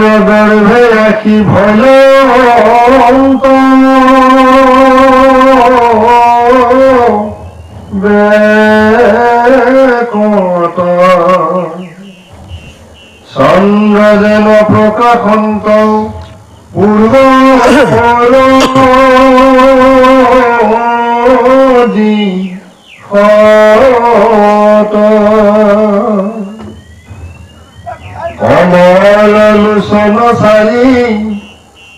গৰ্ভে ৰাখি ভয়ন্ত বেকত, চন্দ্ৰ যেন প্ৰকাশন্ত পূৰ্ব দিশত। কমল লোচন চাৰি,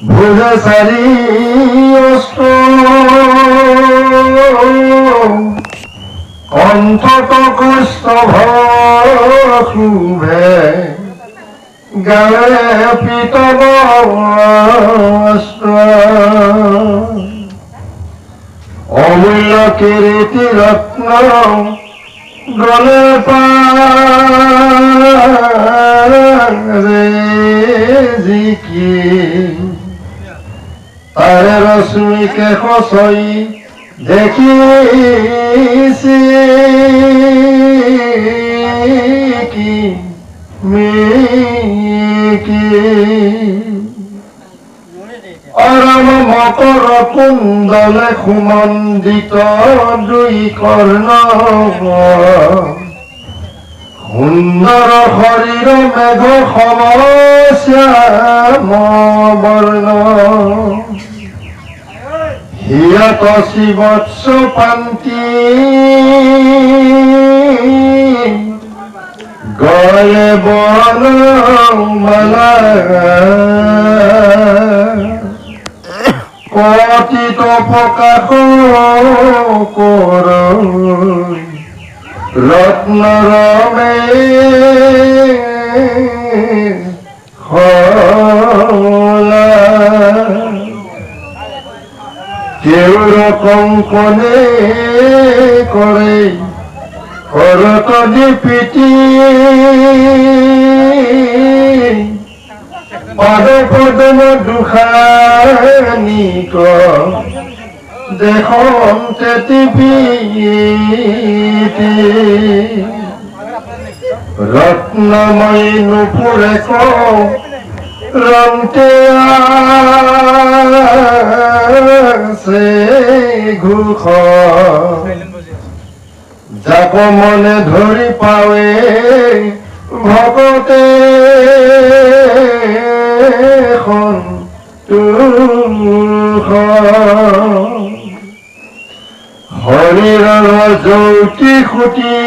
ভুজ চাৰি অস্ত্ৰ, কণ্ঠত কৌস্তভ শোভে, গাৱে পীত বস্ত্ৰ। অমূল্য কিৰীটি ৰত্ন গলে পাৰে জিকি, তাৰে ৰশ্মি কেশ চৈ দেখিছি কি মিকি। অৰম মকৰ কুণ্ডলে সুমন্দিত দুই কৰ্ণ, সুন্দৰ শৰীৰ মেঘ সম শ্যাম বৰ্ণ। হিয়ত শিৱৎস পান্তি, গলে বন মালা। কথিত প্ৰকাশ কৰ ৰত্ন ৰমে কেউর কঙ্কনে করে করত পিটি, পদ পদ্ম দুখানিক দেখন্তে পিটি। রত্নময়ী নুপুরে রন্তে আছে ঘুষ, যাক মনে ধৰি পাৱে ভকতে সন্তোষ। শৰীৰৰ যৌতি খুটি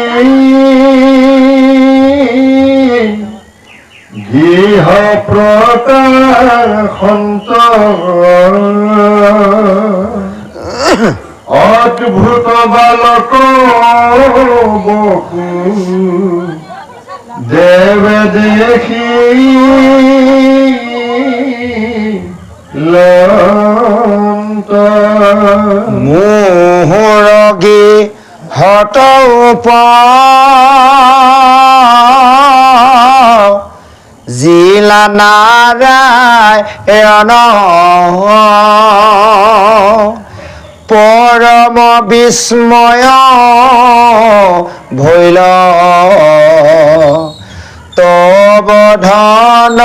গৃহ প্ৰকাশন্ত, অদ্ভুত বালক বসু দেৱে দেখি লন্ত। মোহৰগী হত জিলা নাৰায়ণ, পৰম বিস্ময় ভৈল তব ধন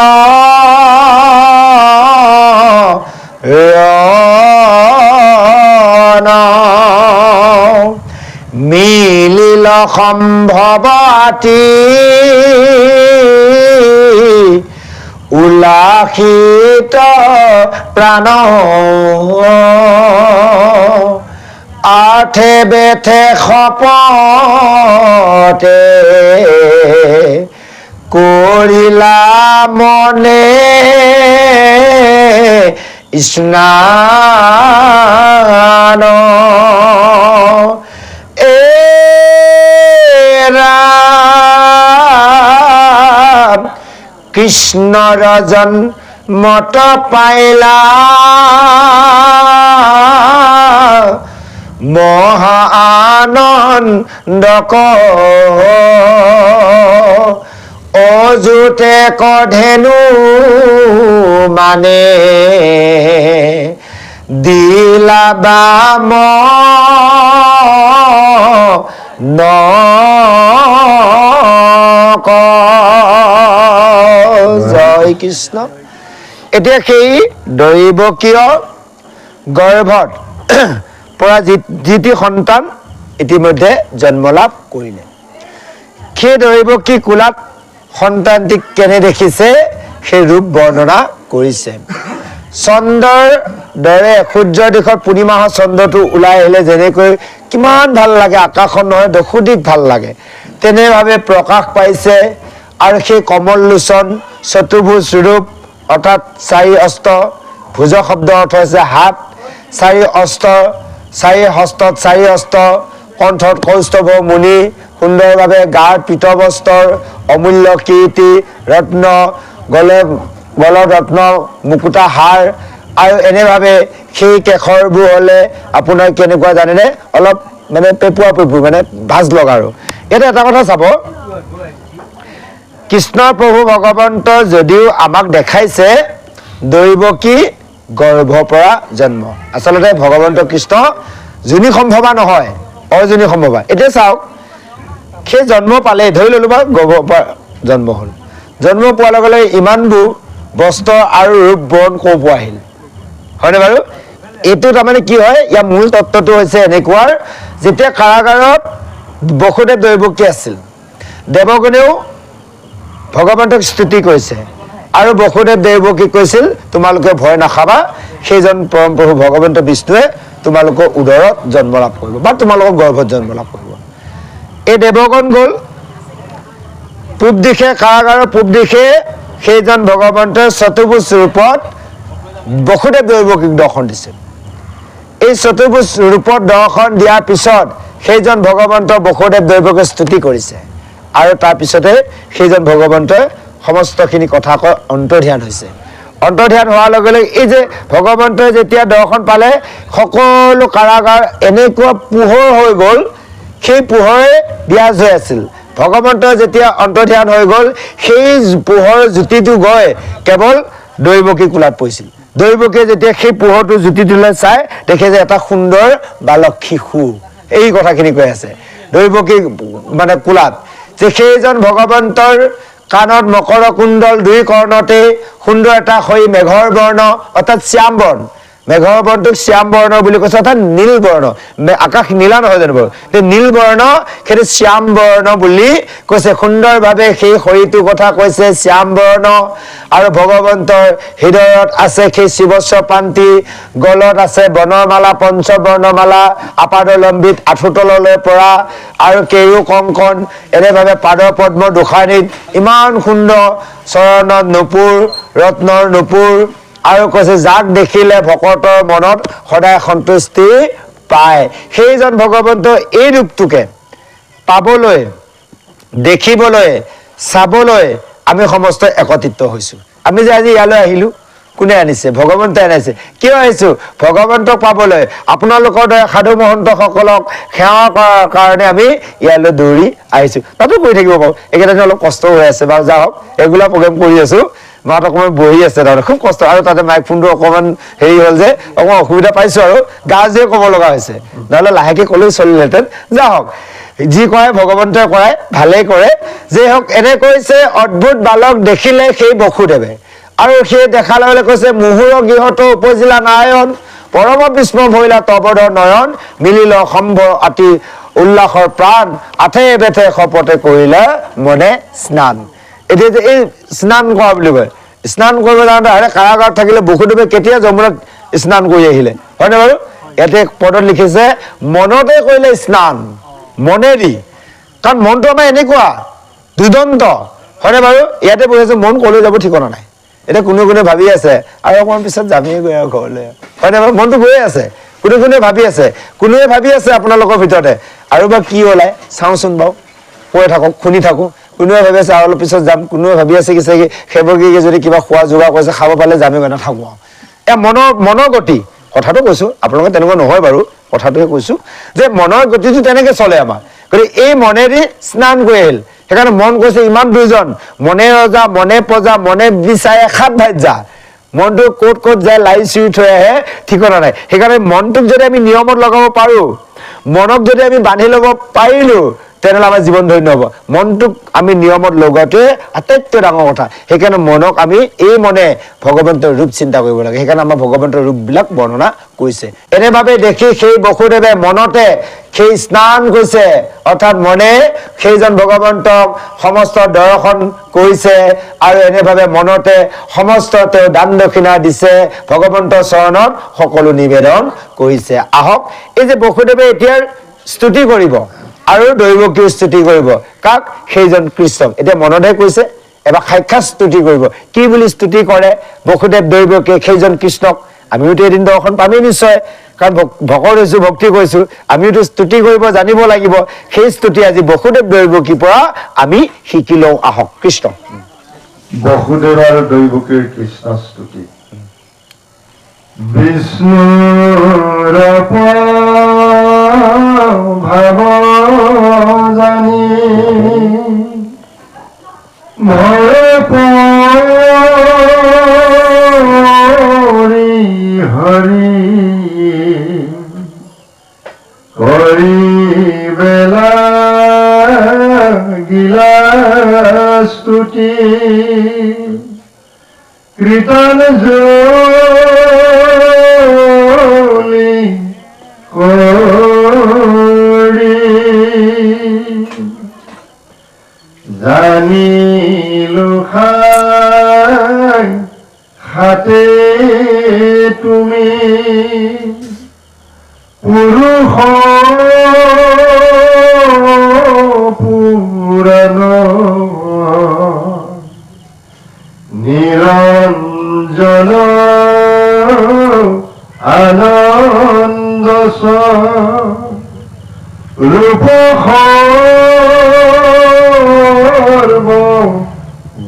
ৰণ। মিলিল সম্ভৱতী উল্লাসিত প্ৰাণ, আঠে বেথে সপতে কৰিলা মনে স্নান। এ ৰাম কৃষ্ণ ৰজন মত পাইলা মহা আনন্দক, অযুতে কধেনু মানে দিলা বাম জয় কৃষ্ণ। এতিয়া সেই দৈৱকীয় গৰ্ভত পৰা যিটি সন্তান ইতিমধ্যে জন্ম লাভ কৰিলে, সেই দৈৱকী কোলাত সন্তানটিক কেনে দেখিছে সেই ৰূপ বৰ্ণনা কৰিছে। চন্দ্ৰৰ দৰে সূৰ্যৰ দিশত পূৰ্ণিমাহৰ চন্দ্ৰটো ওলাই আহিলে যেনেকৈ কিমান ভাল লাগে, আকাশত নহয় দশোদিশ ভাল লাগে, তেনেভাৱে প্ৰকাশ পাইছে। আৰু সেই কমল লোচন চতুৰ্ভুজ ৰূপ, অৰ্থাৎ চাৰি অস্ত্ৰ, ভুজ শব্দৰ অৰ্থ হৈছে হাত, চাৰি অস্ত্ৰ, চাৰি হস্তত চাৰি অস্ত্ৰ, কণ্ঠত কৌস্তভ মুনি, সুন্দৰভাৱে গাৰ পীতবস্ত্ৰৰ অমূল্য কীৰ্তি ৰত্ন, গলে গলত ৰত্ন মুকুতা হাৰ, আৰু এনেভাৱে সেই কেশৰবোৰ হ'লে আপোনাৰ কেনেকুৱা জানেনে, অলপ মানে পেপুৱা পেপু, মানে ভাজ লগা। আৰু ইয়াতে এটা কথা চাব, কৃষ্ণ প্ৰভু ভগৱন্ত যদিও আমাক দেখাইছে দৈৱকী গৰ্ভৰ পৰা জন্ম, আচলতে ভগৱন্ত কৃষ্ণ যোনি সম্ভৱা নহয়, অযোনি সম্ভৱা। এতিয়া চাওক, সেই জন্ম পালে, ধৰি ল'লো বাৰু গৰ্ভৰ পৰা জন্ম হ'ল, জন্ম পোৱাৰ লগে লগে ইমানবোৰ বস্ত্ৰ আৰু ৰূপ বৰণ ক'ৰ পৰা আহিল, হয়নে বাৰু? এইটো তাৰমানে কি হয়, ইয়াৰ মূল তত্ত্বটো হৈছে এনেকুৱা, যেতিয়া কাৰাগাৰত বসুদেৱ দৈৱকী আছিল, দেৱগণেও ভগৱন্তক স্তুতি কৰিছে আৰু বসুদেৱ দৈৱকী কৈছিল তোমালোকে ভয় নাখাবা, সেইজন পৰম প্ৰভু ভগৱন্ত বিষ্ণুৱে তোমালোকৰ উদৰত জন্ম লাভ কৰিব বা তোমালোকৰ গৰ্ভত জন্ম লাভ কৰিব। এই দেৱগণ গ'ল পূব দিশে, কাৰাগাৰৰ পূব দিশে সেইজন ভগৱন্তই চতুৰ্ভুজ ৰূপত বসুদেৱ দৈৱকীক দৰ্শন দিছিল। এই চতুৰ্ভুজ ৰূপত দৰ্শন দিয়াৰ পিছত সেইজন ভগৱন্ত বসুদেৱ দৈৱকীক স্তুতি কৰিছে আৰু তাৰপিছতে সেইজন ভগৱন্তই সমস্তখিনি কথা কৈ অন্তৰ্ধ্যান হৈছে। অন্তৰ্ধ্যান হোৱাৰ লগে লগে এই যে ভগৱন্তই যেতিয়া দৰ্শন পালে, সকলো কাৰাগাৰ এনেকুৱা পোহৰ হৈ গ'ল, সেই পোহৰে বিৰাজ হৈ আছিল। ভগৱন্তই যেতিয়া অন্তৰ্ধ্যান হৈ গ'ল, সেই পোহৰ জ্যোতিটো গৈ কেৱল দৈৱকী কোলাত পৰিছিল। দৈৱকীয়ে যেতিয়া সেই পোহৰটো জ্যোতিটোলৈ চাই দেখে যে এটা সুন্দৰ বালক শিশু, এই কথাখিনি কৈ আছে দৈৱকী মানে কোলাত, যে সেইজন ভগৱন্তৰ কাণত মকৰ কুণ্ডল, দুই কৰ্ণতে সুন্দৰ এটা সৈ মেঘৰ বৰ্ণ, অৰ্থাৎ শ্যাম বৰ্ণ, মেঘৰ বৰ্ণটোক শ্যাম বৰ্ণ বুলি কৈছে, অৰ্থাৎ নীল বৰ্ণ, আকাশ নীলা নহয় জানো বাৰু, সেই নীল বৰ্ণ সেইটো শ্যাম বৰ্ণ বুলি কৈছে। সুন্দৰভাৱে সেই শৰীৰটোৰ কথা কৈছে শ্যাম বৰ্ণ। আৰু ভগৱন্তৰ হৃদয়ত আছে সেই শিৱস্ব পান্তি, গলত আছে বনমালা, পঞ্চবৰ্ণমালা, আপাদলম্বিত আঁঠুতললৈ পৰা, আৰু কেৰু কংকন, এনেভাৱে পাদ পদ্ম দুখানিত ইমান সুন্দৰ, চৰণত নুপুৰ, ৰত্নৰ নুপুৰ, আৰু কৈছে যাক দেখিলে ভকতৰ মনত সদায় সন্তুষ্টি পায়, সেইজন ভগৱন্ত এই ৰূপটোকে পাবলৈ, দেখিবলৈ, চাবলৈ আমি সমস্ত একত্ৰিত হৈছোঁ। আমি যে আজি ইয়ালৈ আহিলোঁ, কোনে আনিছে? ভগৱন্তই আনিছে। কিয় আহিছোঁ? ভগৱন্তক পাবলৈ, আপোনালোকৰ দৰে সাধু মহন্তসকলক সেৱা কৰাৰ কাৰণে আমি ইয়ালৈ দৌৰি আহিছোঁ। তাতো কৰি থাকিব পাৰোঁ, এইকেইটা দিন অলপ কষ্ট হৈ আছে বাৰু, যা হওক ৰেগুলাৰ প্ৰগ্ৰেম কৰি আছোঁ। মাত অকণমান বহি আছে, তাৰমানে খুব কষ্ট, আৰু তাতে মাইক ফোনটো অকণমান হেৰি হ'ল যে অকণমান অসুবিধা পাইছোঁ আৰু গা জুয়ে ক'ব লগা হৈছে, নহ'লে লাহেকৈ ক'লেও চলিলহেঁতেন। যা হওক, যি কৰাই ভগৱন্তই কৰাই, ভালেই কৰে। যি হওক, এনে কৈছে অদ্ভুত বালক দেখিলে সেই বসুদেৱে, আৰু সেই দেখাৰ লগে লগে কৈছে মুহুৰ গৃহত উপজিলা নাৰায়ণ, পৰম বিস্ম ভৈলা তবধ নয়ন, মিলিল সম্ভ আতি উল্লাসৰ প্ৰাণ, আথে বেথে শপতে কৰিলে মনে স্নান। এতিয়া যে এই স্নান কৰা বুলি কয়, স্নান কৰিব যাওঁতে আৰে কাৰাগাৰত থাকিলে বসুদেৱে কেতিয়া যমুনাত স্নান কৰি আহিলে, হয়নে বাৰু? ইয়াতে পদত লিখিছে মনতে কৰিলে স্নান, মনেদি, কাৰণ মনটো আমাৰ এনেকুৱা দুদন্ত, হয়নে বাৰু? ইয়াতে বহি আছে, মন ক'লৈ যাব ঠিকনা নাই। এতিয়া কোনে কোনে ভাবি আছে আৰু অকণমান পিছত যামেই গৈ আৰু ঘৰলৈ, হয়নে বাৰু? মনটো গৈয়ে আছে, কোনে কোনে ভাবি আছে, কোনোৱে ভাবি আছে আপোনালোকৰ ভিতৰতে আৰু বা কি ওলায় চাওঁচোন বাৰু, কৈ থাকক, শুনি থাকোঁ। কোনোৱে ভাবি আছে আৰু অলপ পিছত যাম, কোনোৱে ভাবি আছে কি চাগে সেৱকীয়ে যদি কিবা খোৱা যোগাৰ কৰিছে খাব পালে যামেই, নাথাকোঁ আৰু। এয়া মনৰ গতি, কথাটো কৈছোঁ, আপোনালোকে তেনেকুৱা নহয় বাৰু, কথাটোহে কৈছোঁ যে মনৰ গতিটো তেনেকৈ চলে আমাৰ। গতিকে এই মনেদি স্নান কৰি আহিল, সেইকাৰণে মন কৈছে ইমান দুজন, মনে ৰজা মনে প্ৰজা মনে বিচাৰে সাত ভাইত যা, মনটো ক'ত ক'ত যায় লাই চুৰি থৈ আহে ঠিকনা নাই। সেইকাৰণে মনটোক যদি আমি নিয়মত লগাব পাৰোঁ, মনক যদি আমি বান্ধি ল'ব পাৰিলোঁ, তেনেহ'লে আমাৰ জীৱন ধন্য হ'ব। মনটোক আমি নিয়মত লগোৱাটোৱে আটাইতকৈ ডাঙৰ কথা। সেইকাৰণে মনক আমি এই মনে ভগৱন্তৰ ৰূপ চিন্তা কৰিব লাগে। সেইকাৰণে আমাৰ ভগৱন্তৰ ৰূপবিলাক বৰ্ণনা কৰিছে। এনেভাৱে দেখি সেই বসুদেৱে মনতে সেই স্নান কৰিছে, অৰ্থাৎ মনে সেইজন ভগৱন্তক সমস্ত দৰ্শন কৰিছে আৰু এনেভাৱে মনতে সমস্ত তেওঁ দান দক্ষিণা দিছে, ভগৱন্তৰ চৰণত সকলো নিবেদন কৰিছে। আহক, এই যে বসুদেৱে এতিয়া স্তুতি কৰিব আৰু দৈৱকীও স্তুতি কৰিব, কাক? সেইজন কৃষ্ণক। এতিয়া মনতহে কৈছে, এবাৰ সাক্ষাৎ স্তুতি কৰিব। কি বুলি স্তুতি কৰে বসুদেৱ দৈৱকীয়ে সেইজন কৃষ্ণক? আমিওতো এদিন দৰ্শন পামেই নিশ্চয়, কাৰণ ভকত হৈছো, ভক্তি কৰিছো, আমিওতো স্তুতি কৰিব জানিব লাগিব। সেই স্তুতি আজি বসুদেৱ দৈৱকীৰ পৰা আমি শিকি লওঁ। আহক কৃষ্ণ। বসুদেৱ আৰু দৈৱকীৰ কৃষ্ণ স্তুতি। বিষ্ণুৰ ভাৱ জানি ভয় পৰি হৰি কৰিবে লাগিলা স্তুতি কৃতাঞ্জলি কৰি জানিলো হাতে তুমি পুৰুষ পুৰাণ নিৰঞ্জন আনন্দ ৰূপ সৰ্ব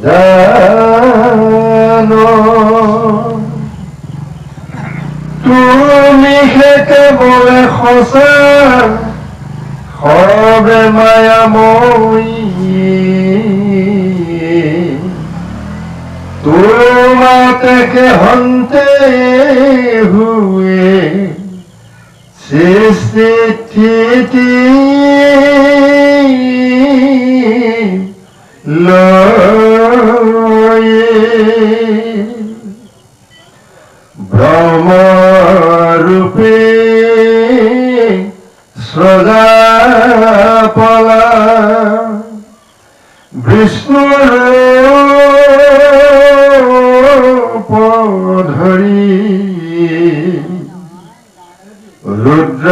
জান তুমি কেৱলে সঁচা সবে মায়াময়ী তোমাতে হন্তে হুয়ে সৃষ্টি স্থিতি লয়ে ব্ৰহ্মৰূপে সজা পলা বিষ্ণুৰ ধৰি ৰুদ্ৰ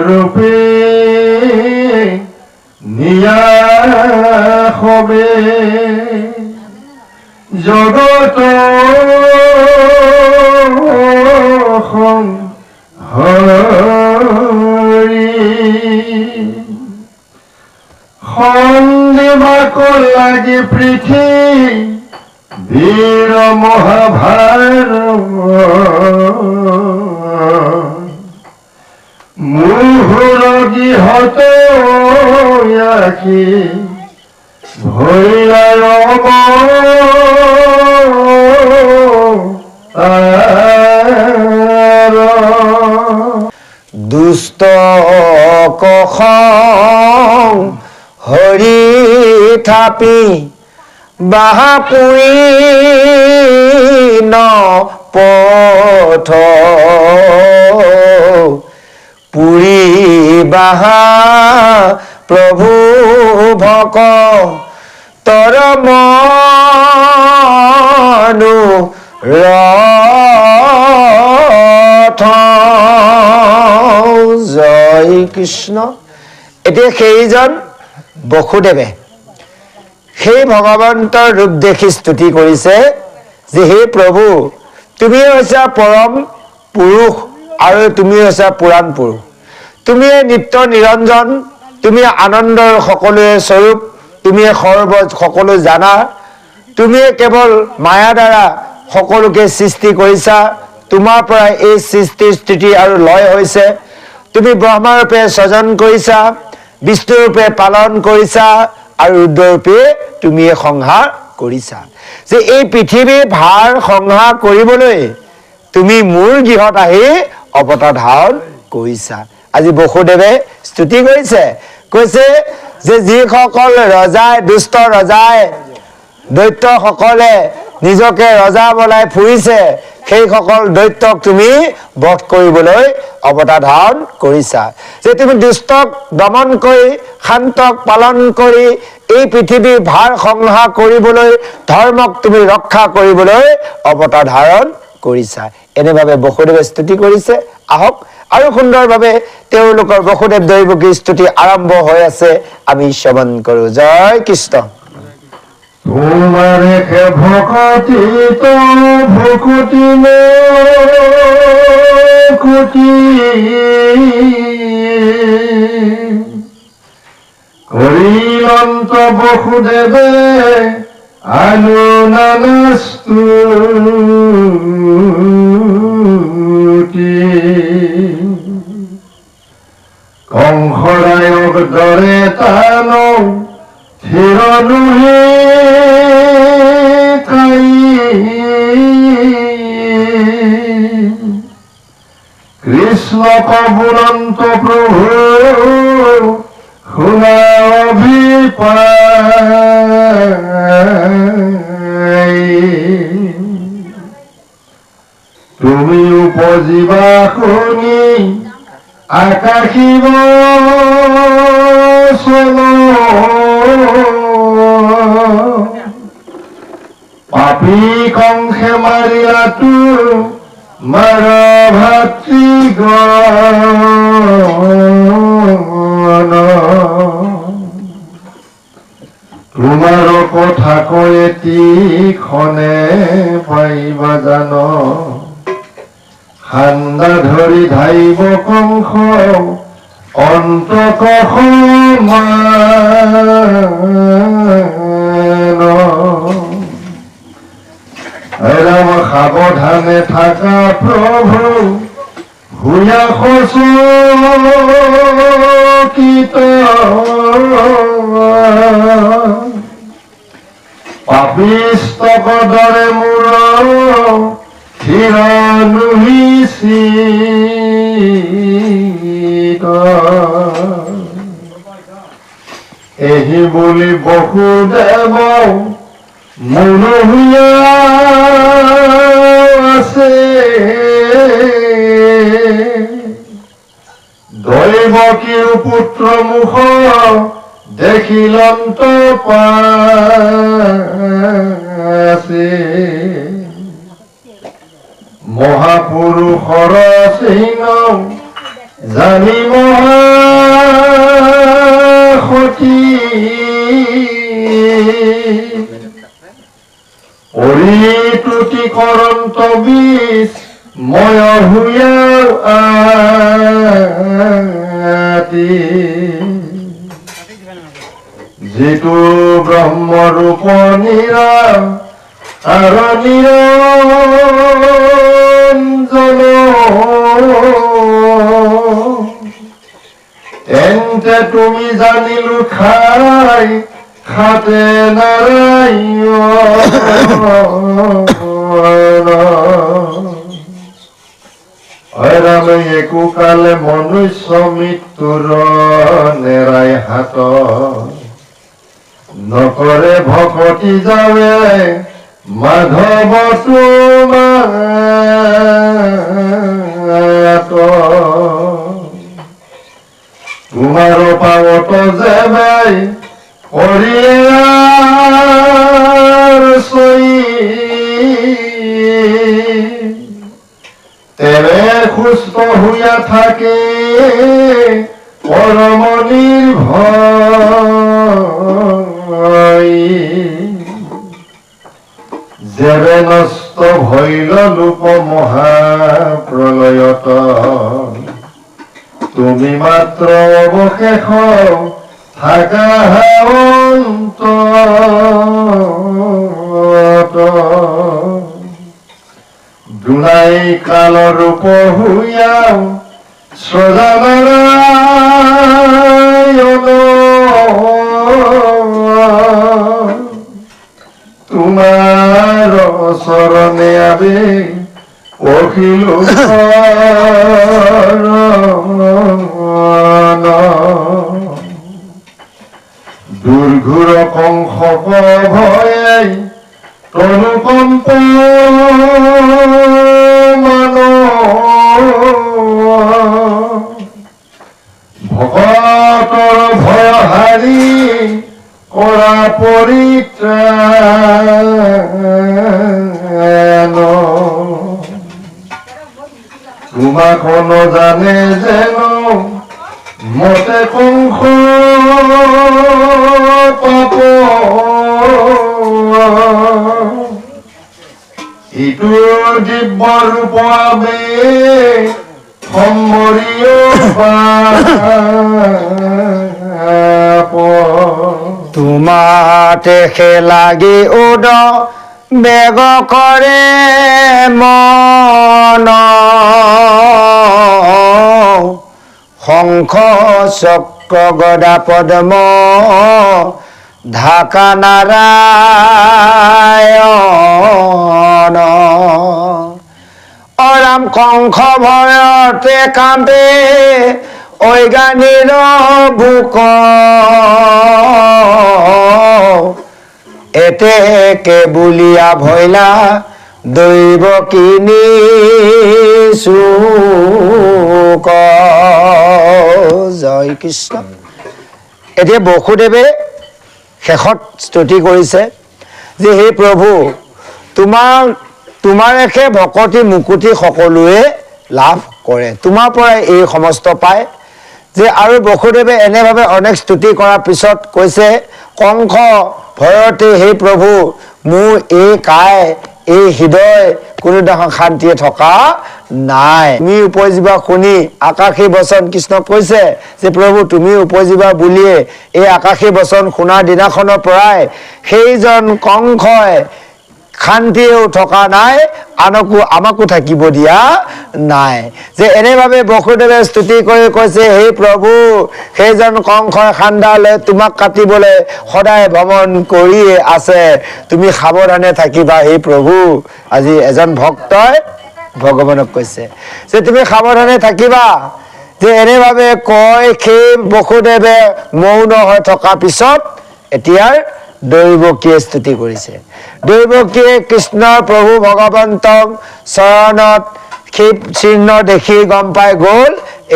ৰূপে নিয়া সবে জগত হৰি সন্দিবাক লাগি পৃথিৱীৰ মহাভাৰ মুহুৰ গৃহত আখি ভৈলায় দুষ্ট কখং হৰি থাপি বাহা পুই ন পথ পুৰি বাহা প্ৰভু ভক তৰ মনো ৰথ। জয় কৃষ্ণ। এতিয়া সেইজন বসুদেৱে সেই ভগৱন্তৰ ৰূপ দেখি স্তুতি কৰিছে যে হে প্ৰভু, তুমি হৈছা পৰম পুৰুষ আৰু তুমি হৈছা পুৰাণ পুৰুষ, তুমি নিত্য নিৰঞ্জন, তুমি আনন্দৰ সকলোৰে স্বৰূপ, তুমি সৰ্ব সকলো জানা, তুমি কেৱল মায়া দ্বাৰা সকলোকে সৃষ্টি কৰিছা, তোমাৰ পৰা এই সৃষ্টি স্থিতি আৰু লয় হৈছে, তুমি ব্ৰহ্মাৰূপে সৃজন কৰিছা, বিষ্ণুৰূপে পালন কৰিছা আৰু ৰুদ্ৰৰূপে তুমি সংহাৰ কৰিছা। যে এই পৃথিৱীৰ ভাৰ সংহাৰ কৰিবলৈ তুমি মোৰ গৃহত আহি অৱতাৰ ধাৰণ কৰিছা। আজি বসুদেৱে স্তুতি কৰিছে, কৈছে যে যিসকল ৰজাই, দুষ্ট ৰজাই, দৈত্যসকলে নিজকে ৰজা বনাই ফুৰিছে, সেইসকল দৈত্যক তুমি বধ কৰিবলৈ অৱতাৰ ধাৰণ কৰিছা। যে তুমি দুষ্টক দমন কৰি শান্তক পালন কৰি এই পৃথিৱীৰ ভাৰ সংহাৰ কৰিবলৈ, ধৰ্মক তুমি ৰক্ষা কৰিবলৈ অৱতাৰ ধাৰণ কৰিছা। এনেভাৱে বসুদেৱে স্তুতি কৰিছে। আহক আৰু সুন্দৰভাৱে তেওঁলোকৰ বসুদেৱ দৈৱকীৰ স্তুতি আৰম্ভ হৈ আছে, আমি শ্ৰৱণ কৰো। জয় কৃষ্ণ। তোমাৰে ভকতি ভকতি কোটি কৰিলন্ত বসুদেৱে আনু নানাস্তুতি। কংসৰায়ক দৰে তান থিৰ নুহি কাই, কৃষ্ণ কবুলন্ত প্ৰভু শুনা অভিপ্ৰায়। তুমি উপজীৱা শুনি আকাশিব চল, পাপী কংসে মাৰিলা তোৰ মাৰ ভাতৃগণ। তোমাৰ কথা কয়েতি ক্ষণে পাইবা জান, খান্দা ধৰি ধাইব কংস অন্তক সমান। ৰাম সাৱধানে থাকা প্ৰভু হুয়া সচকিত, পাপিস্তক দৰে মোৰ থিৰ নুহিচিত। এহি বুলি বসুদেৱ মনোহীয়া আছে, দৈৱকীৰ পুত্ৰ মুখ দেখিলন্ত পাছে। মহাপুৰুষৰ চিহ্ন জানি মহাসতী, পৰিতুতি কৰন্ত বীজ ময় হুয়া আতি। যিটো ব্ৰহ্মৰূপ নিৰা আৰু নিৰঞ্জন, তেন্তে তুমি জানিলো খাই খাতে নাৰায়ণ। ৰামে একো কালে মনুষ্য মৃত্যুৰ নেৰাই হাত, নকৰে ভকতি যাৱে মাধৱ তোমাৰ। তোমাৰ পাৱত যেবে কৰিয়াৰ চৈ, তেবে সুস্থ হইয়া থাকে পৰম নিৰ্ভয়। যেবে নষ্ট ভৈল লোক মহাপ্ৰলয়ত, তুমি মাত্ৰ অৱশেষ থাকা অন্ত। দুনাই কাল ৰূপ হুইয়া সজা নাৰায়ণ, তোমাৰ চৰণে আবে অখিল। দুৰ্ঘোৰ কংস ভয়ে তনু কম্প মান ভকতৰ ভয় হাৰি কৰা পৰিত্ৰাণ। তোমাক নজানে যেন মতে কংস পাপ ইটো দিব্য ৰূপ আমি সম্বৰীয় পাপ। তোমাতে সে লাগি উদ বেগ কৰে মন শংখ চক্ৰ গদা পদ্ম ঢাকা নাৰায়ণ। অৰাম কংস ভয়তে কান্দে ঐগানীৰ বুক এতেকে বুলিয়া ভৈলা দৈব কিনি চুক। জয় কৃষ্ণ। এতিয়া বসুদেৱে শেষত স্তুতি কৰিছে যে হে প্ৰভু, তোমাৰেহে ভকতি মুকুতি সকলোৱে লাভ কৰে, তোমাৰ পৰাই এই সমস্ত পায়। যে আৰু বসুদেৱে এনেভাৱে অনেক স্তুতি কৰাৰ পিছত কৈছে, কংস ভয়তে হে প্ৰভু মোৰ এই কায় এই হৃদয় কোনোদিনাখন শান্তিয়ে থকা নাই। তুমি উপজিবা শুনি আকাশী বচন কৃষ্ণক কৈছে যে প্ৰভু তুমি উপজিবা বুলিয়ে এই আকাশী বচন শুনাৰ দিনাখনৰ পৰাই সেইজন কংসই শান্তিয়েও থকা নাই, আনকো আমাকো থাকিব দিয়া নাই। যে এনেভাৱে বসুদেৱে স্তুতি কৰি কৈছে, হে প্ৰভু সেইজন কংসই খান্দালৈ তোমাক কাটিবলৈ সদায় ভ্ৰমণ কৰিয়ে আছে, তুমি সাৱধানে থাকিবা হে প্ৰভু। আজি এজন ভক্তই ভগৱানক কৈছে যে তুমি সাৱধানে থাকিবা। যে এনেভাৱে কয় সেই বসুদেৱে মৌন হৈ থকা পিছত এতিয়াৰ দৈৱকীয়ে স্তুতি কৰিছে। দৈৱকীয়ে কৃষ্ণৰ প্ৰভু ভগৱন্তক চৰণত সেই চিহ্ন দেখি গম পাই গ'ল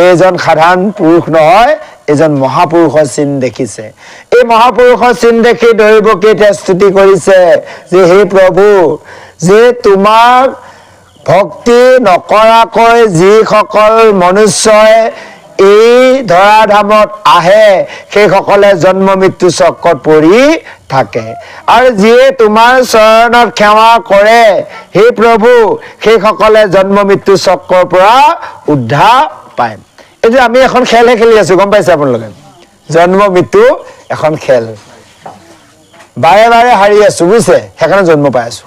এইজন সাধাৰণ পুৰুষ নহয়, এজন মহাপুৰুষৰ চিন দেখিছে। এই মহাপুৰুষৰ চিন দেখি দৈৱকীয়ে এতিয়া স্তুতি কৰিছে যে হে প্ৰভু, যে তোমাক ভক্তি নকৰাকৈ যিসকল মনুষ্যই এই ধৰাধামত আহে সেইসকলে জন্ম মৃত্যু চক্ৰত পৰি থাকে, আৰু যিয়ে তোমাৰ চৰণত সেৱা কৰে হে প্ৰভু সেইসকলে জন্ম মৃত্যু চক্ৰৰ পৰা উদ্ধাৰ পায়। এতিয়া আমি এখন খেলহে খেলি আছো, গম পাইছে আপোনালোকে? জন্ম মৃত্যু এখন খেল, বাৰে বাৰে হাৰি আছো বুজিছে, সেইকাৰণে জন্ম পাই আছো।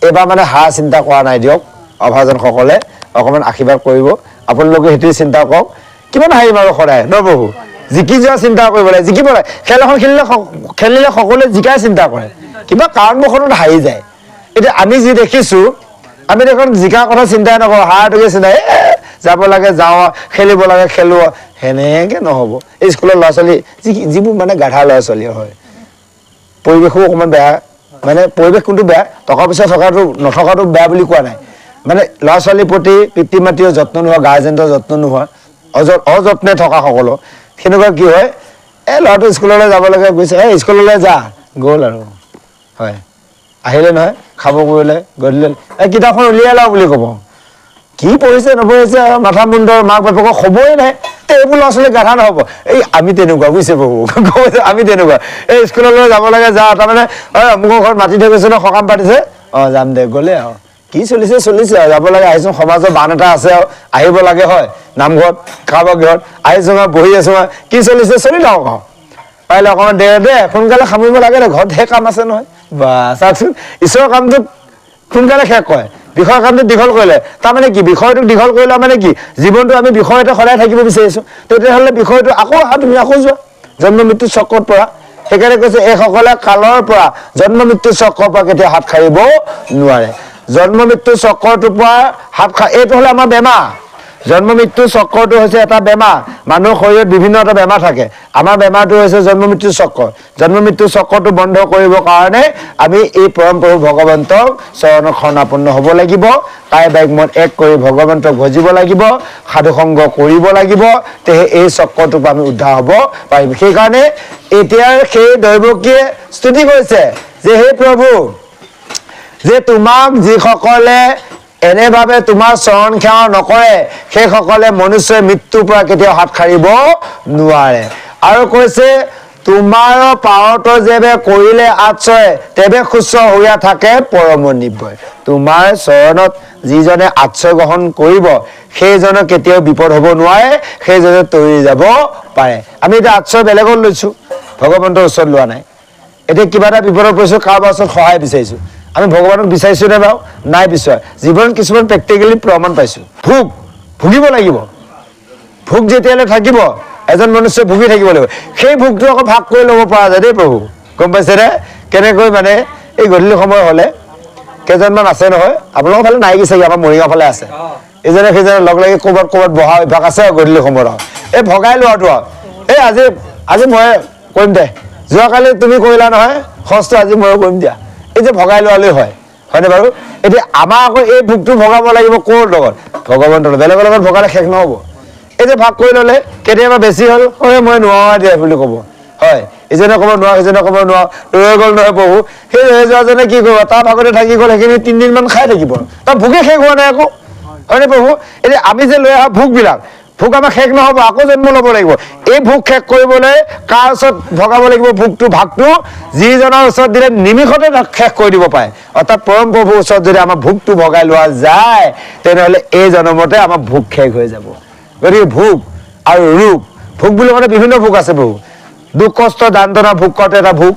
এইবাৰ মানে হাৰ চিন্তা কৰা নাই দিয়ক, অভাজনসকলে অকণমান আশীৰ্বাদ কৰিব, আপোনালোকে সেইটোৱে চিন্তা কৰক। কিমান হাৰিম আৰু সদায় ন প্ৰভু, জিকি যোৱা চিন্তা কৰিব লাগে, জিকিব লাগে। খেল এখন খেলিলে সকলোৱে জিকাই চিন্তা কৰে, কিবা কাৰণবশতঃ হাৰি যায়। এতিয়া আমি যি দেখিছোঁ, আমি দেখোন জিকাৰ কথা চিন্তাই নকৰোঁ, হাৰটোকে চিন্তা, এ যাব লাগে যাওঁ, খেলিব লাগে খেলোঁ, সেনেকৈ নহ'ব। এই স্কুলৰ ল'ৰা ছোৱালী যিবোৰ মানে গাধা ল'ৰা ছোৱালী হয়, পৰিৱেশো অকণমান বেয়া, মানে পৰিৱেশ কোনটো বেয়া, টকা পইচা থকাটো নথকাটো বেয়া বুলি কোৱা নাই, মানে ল'ৰা ছোৱালীৰ প্ৰতি পিতৃ মাতৃৰ যত্ন নোহোৱা, গাৰ্জেণ্টৰ যত্ন নোহোৱা, অযত্নে থকা সকলো সেনেকুৱা কি হয়, এই ল'ৰাটো স্কুললৈ যাব লাগে গৈছে, এই স্কুললৈ যা গ'ল আৰু হয় আহিলে নহয় খাব কৰিলে গধূলি এই কিতাপখন উলিয়াই লওঁ বুলি ক'ব, কি পঢ়িছে নপঢ়িছে মাথা মুণ্ডৰ মাক বাপেকক খবৰেই নাই। এইবোৰ ল'ৰা ছোৱালী গাধা নহ'ব। এই আমি তেনেকুৱা বুজিছে প্ৰভু, আমি তেনেকুৱা, এই স্কুললৈ যাব লাগে যা, তাৰমানে অমুকৰ ঘৰত মাতি থৈ গৈছে ন, সকাম পাতিছে, অঁ যাম দে, গ'লে আৰু কি চলিছে চলিছে আৰু যাব লাগে, আহিছোঁ সমাজৰ বান এটা আছে আৰু আহিব লাগে হয়, নামঘৰত কাৰোবাৰ ঘৰত আহিছোঁ মই বহি আছোঁ মই, কি চলিছে চলি থাকক আৰু পাৰিলে অকণমান দে দে সোনকালে সামৰিব লাগে দে, ঘৰত ঢেৰ কাম আছে নহয়। বা চাওকচোন, ঈশ্বৰৰ কামটোত সোনকালে শেষ কৰে, বিষয়ৰ কামটো দীঘল কৰিলে, তাৰমানে কি বিষয়টোক দীঘল কৰিলে মানে কি জীৱনটো আমি বিষয়তে সদায় থাকিব বিচাৰিছোঁ, তেতিয়াহ'লে বিষয়টো আকৌ আহা তুমি আকৌ যোৱা জন্ম মৃত্যু চক্ৰত পৰা। সেইকাৰণে কৈছে এইসকলে কালৰ পৰা জন্ম মৃত্যু চক্ৰৰ পৰা কেতিয়াও হাত সাৰিব নোৱাৰে। জন্ম মৃত্যু চক্ৰটোৰ পৰা হাত এইটো হ'লে আমাৰ বেমাৰ। জন্ম মৃত্যু চক্ৰটো হৈছে এটা বেমাৰ, মানুহৰ শৰীৰত বিভিন্ন এটা বেমাৰ থাকে, আমাৰ বেমাৰটো হৈছে জন্ম মৃত্যু চক্ৰ। জন্ম মৃত্যু চক্ৰটো বন্ধ কৰিবৰ কাৰণে আমি এই পৰম প্ৰভু ভগৱন্তক চৰণত শৰণাপন্ন হ'ব লাগিব। কায় বাক্য মন এক কৰি ভগৱন্তক ভজিব লাগিব, সাধুসংগ কৰিব লাগিব, তেহে এই চক্ৰটোৰ পৰা আমি উদ্ধাৰ হ'ব পাৰিম। সেইকাৰণে এতিয়া সেই দৈৱকীয়ে স্তুতি কৰিছে যে হে প্ৰভু, যে তোমাক যিসকলে এনেভাৱে তোমাৰ চৰণ সেৱা নকৰে, সেইসকলে মনুষ্যই মৃত্যুৰ পৰা কেতিয়াও হাত সাৰিব নোৱাৰে। আৰু কৈছে তোমাৰ পাৰত যেবে কৰিলে আশ্ৰয়, তেবে সুস্থ হৈয়া থাকে পৰম নিৰ্ভয়। তোমাৰ চৰণত যিজনে আশ্ৰয় গ্ৰহণ কৰিব, সেইজনৰ কেতিয়াও বিপদ হ'ব নোৱাৰে, সেইজনে তৰি যাব পাৰে। আমি এতিয়া আশ্ৰয় বেলেগত লৈছো, ভগৱন্তৰ ওচৰত লোৱা নাই। এতিয়া কিবা এটা বিপদত পৰিছো, কাৰোবাৰ ওচৰত সহায় বিচাৰিছো, আমি ভগৱানক বিচাৰিছো নে বাৰু? নাই বিচৰা। জীৱনত কিছুমান প্ৰেক্টিকেলি প্ৰমাণ পাইছো। ভোগ ভুগিব লাগিব, ভোগ যেতিয়ালৈ থাকিব এজন মনুষ্যই ভুগি থাকিব লাগিব। সেই ভোগটো আকৌ ভাগ কৰি ল'ব পৰা যায় দেই প্ৰভু, গম পাইছেনে? কেনেকৈ মানে এই গধূলি সময় হ'লে কেইজনমান আছে নহয়, আপোনালোকৰ ফালে নাই কি চাগে, আমাৰ মৰিগাঁও ফালে আছে, ইজনে সিজনে লগ লাগি ক'ৰবাত ক'ৰবাত বহা অভ্যাস আছে গধূলি সময়ত। আৰু এই ভগাই লোৱাটো আৰু এই আজি আজি মই কৰিম দে, যোৱাকালি তুমি কৰিলা নহয় সস্ত, আজি ময়ো কৰিম দিয়া, এই যে ভগাই লোৱালৈ হয়, হয়নে বাৰু? এতিয়া আমাৰ আকৌ এই ভোগটো ভগাব লাগিব ক'ৰ লগত? ভগৱন্তৰ লগত। বেলেগৰ লগত ভগালে শেষ নহ'ব। এই যে ভাগ কৰি ল'লে কেতিয়াবা বেছি হ'ল, হয় মই নোৱাৰা দিয়া বুলি ক'ব, হয় ইজনে ক'ব নোৱাৰো, সিজনে ক'ব নোৱাৰো, ৰৈ গ'ল নহয় প্ৰভু। সেই ৰৈ যোৱাজনে কি কৰিব, তাৰ ভাগতে থাকি গ'ল, সেইখিনি তিনিদিনমান খাই থাকিব, তাৰ ভোগে শেষ হোৱা নাই আকৌ, হয়নে প্ৰভু? এতিয়া আমি যে লৈ অহা ভোগবিলাক, ভোগ আমাৰ শেষ নহ'ব, আকৌ জন্ম ল'ব লাগিব। এই ভোগ শেষ কৰিবলৈ কাৰ ওচৰত ভগাব লাগিব ভোগটো, ভাগটো? যিজনৰ ওচৰত দিলে নিমিষতে শেষ কৰি দিব পাৰে, অৰ্থাৎ পৰম প্ৰভুৰ ওচৰত যদি আমাৰ ভোগটো ভগাই লোৱা যায়, তেনেহ'লে এই জন্মতে আমাৰ ভোগ শেষ হৈ যাব। গতিকে ভোগ আৰু ৰোগ, ভোগ বুলি ক'লে বিভিন্ন ভোগ আছে প্ৰভু। দুখ কষ্ট যান্ত্ৰণা ভোগ কৰাটো এটা ভোগ,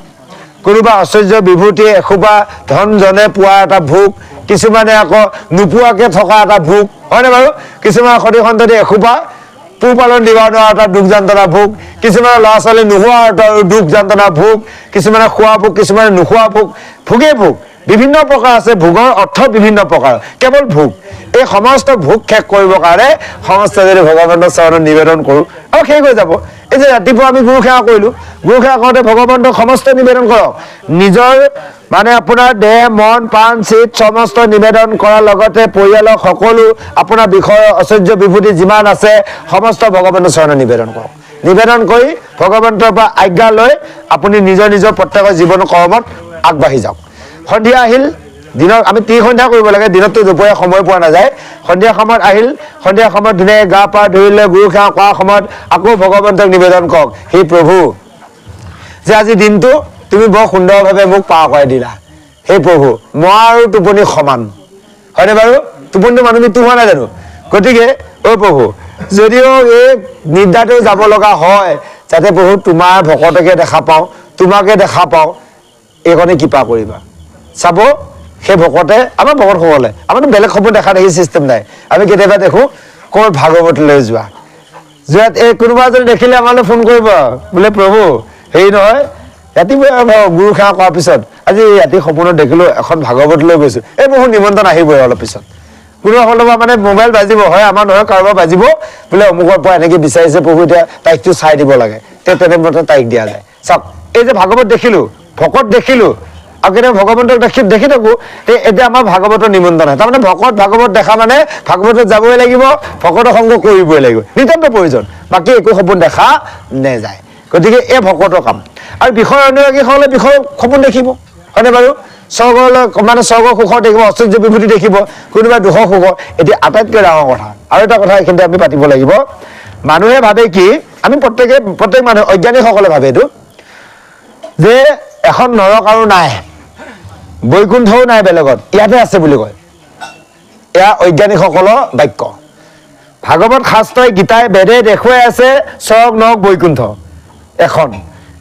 কোনোবা ঐশ্বৰ্য বিভূতি এসোপা ধন জনে পোৱা এটা ভোগ, কিছুমানে আকৌ নোপোৱাকে থকা এটা ভোগ, হয়নে বাৰু? কিছুমান সতি সন্ততি এসোপা পোহপালন দিব নোৱাৰা এটা দুখ যন্ত্ৰণা ভোগ, কিছুমানৰ ল'ৰা ছোৱালী নোহোৱা এটা দুখ যন্ত্ৰণা ভোগ, কিছুমানে খোৱা ভোগ, কিছুমানে নোখোৱা ভোগ, ভোগেই ভোগ, বিভিন্ন প্ৰকাৰ আছে। ভোগৰ অৰ্থ বিভিন্ন প্ৰকাৰ, কেৱল ভোগ। এই সমস্ত ভোগ শেষ কৰিবৰ কাৰণে সমস্ত যদি ভগৱানৰ চৰণত নিবেদন কৰোঁ আৰু শেষ হৈ যাব। এই যে ৰাতিপুৱা আমি গুৰু সেৱা কৰিলোঁ, গুৰু সেৱা কৰোঁতে ভগৱন্তক সমস্ত নিবেদন কৰক, নিজৰ মানে আপোনাৰ দেহ মন প্ৰাণ চিত সমস্ত নিবেদন কৰাৰ লগতে পৰিয়ালৰ সকলো আপোনাৰ বিষয় ঐশ্বৰ্য বিভূতি যিমান আছে সমস্ত ভগৱানৰ চৰণত নিবেদন কৰক। নিবেদন কৰি ভগৱন্তৰ পৰা আজ্ঞা লৈ আপুনি নিজৰ নিজৰ প্ৰত্যেকৰ জীৱন কৰ্মত আগবাঢ়ি যাওক। সন্ধিয়া আহিল, দিনত আমি ত্ৰিসন্ধ্যা কৰিব লাগে, দিনততো দুপৰীয়া সময় পোৱা নাযায়। সন্ধিয়া সময়ত আহিল, সন্ধিয়া সময়ত ধুনীয়াকৈ গা পা ধুই লৈ গুৰু সেৱা কৰাৰ সময়ত আকৌ ভগৱন্তক নিবেদন কৰক, সেই প্ৰভু যে আজি দিনটো তুমি বৰ সুন্দৰভাৱে মোক পাৰ কৰাই দিলা, সেই প্ৰভু মই আৰু টোপনি সমান, হয়নে বাৰু? টোপনিটো মানুহ মৃত্যু হোৱা নাই জানো? গতিকে অ' প্ৰভু, যদিও এই নিদ্ৰাতেও যাব লগা হয়, যাতে প্ৰভু তোমাৰ ভকতকে দেখা পাওঁ, তোমাকে দেখা পাওঁ, এইকণে কৃপা কৰিবা। চাব সেই ভকতে, আমাৰ ভকতসকলে, আমাৰতো বেলেগ সপোন দেখা দেখি চিষ্টেম নাই। আমি কেতিয়াবা দেখোঁ ক'ত ভাগৱতলৈ যোৱা, যোৱাত এই কোনোবা এজনে দেখিলে আমালৈ ফোন কৰিব, বোলে প্ৰভু হেৰি নহয়, ৰাতিপুৱা গুৰু সেৱা কৰাৰ পিছত আজি ৰাতি সপোনত দেখিলোঁ এখন ভাগৱতলৈ গৈছোঁ, এই বহুত নিমন্ত্ৰণ আহিবই অলপ পিছত। কোনোবা ফালৰ পৰা মানে মোবাইল বাজিব, হয় আমাৰ নহয় কাৰোবাৰ বাজিব, বোলে অমুকৰ পৰা এনেকৈ বিচাৰিছে প্ৰভু, এতিয়া তাৰিখটো চাই দিব লাগে, তেনেমতে তাৰিখ দিয়া যায়। চাওক এই যে ভাগৱত দেখিলোঁ, ভকত দেখিলোঁ, আৰু কেতিয়াবা ভগৱন্তক দেখি দেখি থাকোঁ, এতিয়া আমাৰ ভাগৱতৰ নিমন্ত্ৰণ হয়। তাৰমানে ভকত ভাগৱত দেখা মানে ভাগৱতত যাবই লাগিব, ভকতৰ সংগ কৰিবই লাগিব, নিতান্ত প্ৰয়োজন, বাকী একো সপোন দেখা নেযায়। গতিকে এই ভকতৰ কাম। আৰু বিষয় অনুৰাগীসকলে বিষয় সপোন দেখিব, হয়নে বাৰু? স্বৰ্গলৈ মানে স্বৰ্গ সুখৰ দেখিব, ঐশ্বৰ্য বিভূতি দেখিব, কোনোবা দুখ সুখ। এতিয়া আটাইতকৈ ডাঙৰ কথা আৰু এটা কথা এইখিনিতে আমি পাতিব লাগিব। মানুহে ভাবে কি, আমি প্ৰত্যেকে প্ৰত্যেক মানুহে অজ্ঞানীসকলে ভাবে এইটো যে এখন নৰক আৰু নাই, বৈকুণ্ঠও নাই, বেলেগত ইয়াতে আছে বুলি কয়। এয়া অজ্ঞানীসকলৰ বাক্য। ভাগৱত শাস্ত্ৰই গীতাই বেদে দেখুৱাই আছে স্বৰ্গ নৰক বৈকুণ্ঠ এখন,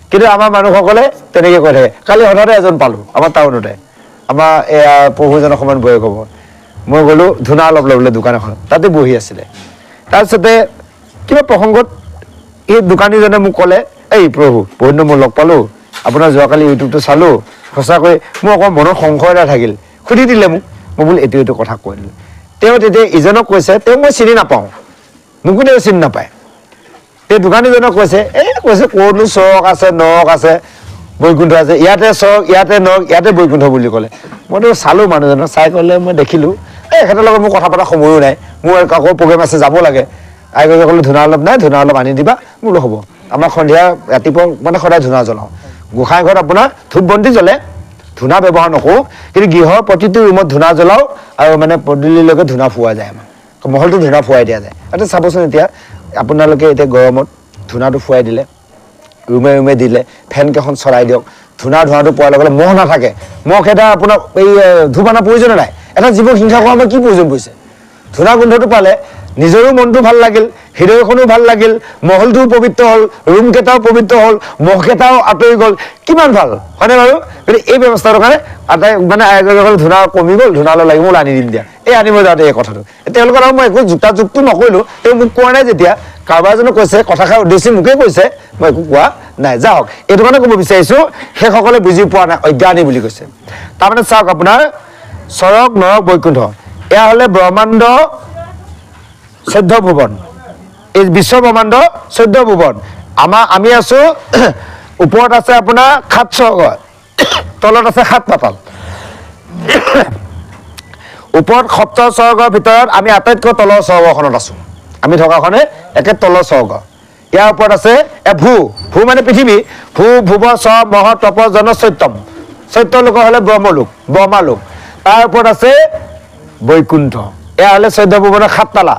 কিন্তু আমাৰ মানুহসকলে তেনেকৈ কৈ থাকে। কালি হঠাতে এজন পালোঁ আমাৰ টাউনতে, আমাৰ এয়া প্ৰভুজনৰ সমান বয়স হ'ব, মই গ'লোঁ ধূনা অলপ ল'বলৈ দোকান এখনত, তাতে বহি আছিলে। তাৰপিছতে কিবা প্ৰসংগত এই দোকানীজনে মোক ক'লে, এই প্ৰভু বহুত দিন মই লগ পালোঁ, আপোনাৰ যোৱাকালি ইউটিউবটো চালোঁ, সঁচাকৈ মোৰ অকণ মনত সংশয় এটা থাকিল, সুধি দিলে মোক, মই বোলো এইটো এইটো কথা কৈ দিলোঁ। তেওঁ তেতিয়া ইজনক কৈছে, তেওঁ মই চিনি নাপাওঁ, মোকো তেওঁ চিনি নাপায়। এই দোকানীজনক কৈছে, এই কৈছে ক'তনো স্বৰ্গ আছে নৰক আছে বৈকুণ্ঠ আছে, ইয়াতে স্বৰ্গ ইয়াতে নৰক ইয়াতে বৈকুণ্ঠ বুলি ক'লে। মইতো চালোঁ মানুহজনক, চাই ক'লে মই দেখিলোঁ, এই এখেতৰ লগত মোৰ কথা পতা সময়ো নাই, মোৰ আকৌ প্ৰগ্ৰেম আছে যাব লাগে। আইগৰাকী ক'লে ধূনা অলপ নাই, ধূনা অলপ আনি দিবা। বোলো হ'ব। আমাৰ সন্ধিয়া ৰাতিপুৱা মানে সদায় ধূনা জ্বলাওঁ। গোঁসাই ঘৰত আপোনাৰ ধূপ বন্তি জ্বলে, ধূনা ব্যৱহাৰ নকৰোঁ, কিন্তু গৃহৰ প্ৰতিটো ৰুমত ধূনা জ্বলাওঁ আৰু মানে পদূলিলৈকে ধূনা ফুওৱা যায়, আমাৰ মহলটো ধূনা ফুৱাই দিয়া যায়। এতিয়া চাবচোন, এতিয়া আপোনালোকে এতিয়া গৰমত ধূনাটো ফুৱাই দিলে, ৰুমে ৰুমে দিলে, ফেনকেইখন চলাই দিয়ক, ধূনা ধোঁৱাটো পোৱাৰ লগে লগে মহ নাথাকে। মহকেইটা আপোনাৰ এই ধূপ অনাৰ প্ৰয়োজনে নাই। এটা জীৱক হিংসা কৰা আমাৰ কি প্ৰয়োজন পৰিছে? ধূনা গোন্ধটো পালে নিজৰো মনটো ভাল লাগিল, হৃদয়খনো ভাল লাগিল, মহলটোও পবিত্ৰ হ'ল, ৰুমকেইটাও পবিত্ৰ হ'ল, মহকেইটাও আঁতৰি গ'ল, কিমান ভাল হয়নে বাৰু? গতিকে এই ব্যৱস্থাটোৰ কাৰণে আটাই মানে আইগৰাকী ধূনা কমি গ'ল, ধূনালৈ লাগিব, মই আনি দিম দিয়া। এই আনিব যাওঁতে এই কথাটো তেওঁলোকৰ আৰু মই একো যুক্তাযুক্তো নকৰিলোঁ, তেওঁ মোক কোৱা নাই, যেতিয়া কাৰোবাৰ এজনে কৈছে কথাষাৰ উদ্দেশ্যি মোকেই কৈছে, মই একো কোৱা নাই। যাওক, এইটো কাৰণে ক'ব বিচাৰিছোঁ সেইসকলে বুজি পোৱা নাই, অজ্ঞানী বুলি কৈছে। তাৰমানে চাওক, আপোনাৰ স্বৰ্গ নৰক বৈকুণ্ঠ, এয়া হ'লে ব্ৰহ্মাণ্ড 14 ভুৱন, এই বিশ্ব ব্ৰহ্মাণ্ড 14 ভুৱন। আমি আছোঁ, ওপৰত আছে আপোনাৰ 7 স্বৰ্গ, তলত আছে 7 পাতাল। ওপৰত সপ্ত স্বৰ্গৰ ভিতৰত আমি আটাইতকৈ তলৰ স্বৰ্গখনত আছোঁ, আমি থকাখনে একে তলৰ স্বৰ্গ। ইয়াৰ ওপৰত আছে ভূ, ভূ মানে পৃথিৱী, ভূ ভুৱ স মহ তপ জন চৈত্যম, চৈত্য লোক হ'লে ব্ৰহ্মলোক, ব্ৰহ্মালোক। তাৰ ওপৰত আছে বৈকুণ্ঠ। এয়া হ'লে 14 ভুৱনৰ 7 তালা।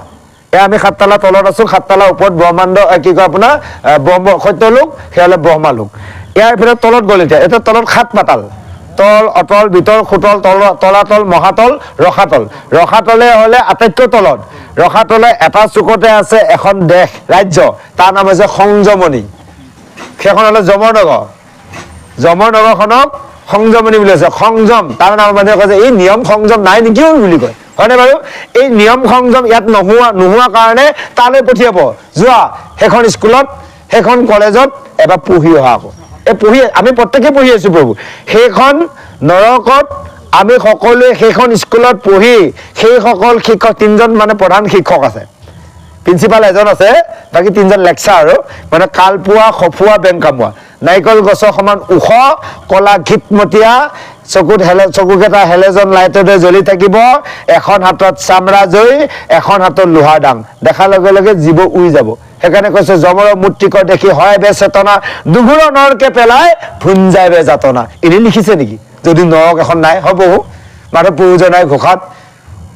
এয়া আমি 7 তালা তলত আছোঁ, 7 তালা ওপৰত ব্ৰহ্মাণ্ড কি কয় আপোনাৰ ব্ৰহ্ম সত্যলোক, সেয়া হ'লে ব্ৰহ্মালোক। ইয়াৰ ভিতৰত তলত গ'ল এতিয়া, এতিয়া তলত 7 পাতাল, তল অতল বিতল সুতল তল তলাতল মহাতল ৰসাতল। ৰসাতলে হ'লে আটাইতকৈ তলত, ৰসাতলে এটা চুকতে আছে এখন দেশ ৰাজ্য, তাৰ নাম হৈছে সংযমণি। সেইখন হ'লে যমনগৰ, যমনগৰখনক সংযমণি বুলি কৈছে। সংযম, তাৰ নাম মানুহে কয় যে এই নিয়ম সংযম নাই নেকিও বুলি কয়, হয়নে বাৰু? এই নিয়ম সংযম ইয়াত নোহোৱা কাৰণে তালৈ পঠিয়াব, যোৱা সেইখন স্কুলত সেইখন কলেজত এবাৰ পঢ়ি অহা। আকৌ এই পঢ়ি আমি প্ৰত্যেকে পঢ়ি আছোঁ প্ৰভু, সেইখন নৰকত আমি সকলোৱে সেইখন স্কুলত পঢ়ি সেইসকল শিক্ষক 3জন মানে প্ৰধান শিক্ষক আছে, প্ৰিন্সিপাল এজন আছে, বাকী 3জন লেকচাৰ আৰু মানে কালপোৱা সফুৱা বেংকামোৱা, নাৰিকল গছৰ সমান ওখ কলা ঘিটমতীয়া, চকুত চকুকেইটা হেলেজন লাইটতে জ্বলি থাকিব, এখন হাতত চামৰা জৈ, এখন হাতত লোহাৰ ডাং, দেখাৰ লগে লগে জীৱ উৰি যাব। সেইকাৰণে কৈছে যমৰ মূৰ্তিকৰ দেখি হয় বে চেতনা, দুঘুৰ নৰকে পেলাই ভুঞ্জাই বে যাতনা। এনেই লিখিছে নেকি? যদি নৰক এখন নাই, হ'ব মাধৱ গুৰুজনাই ঘোষাত,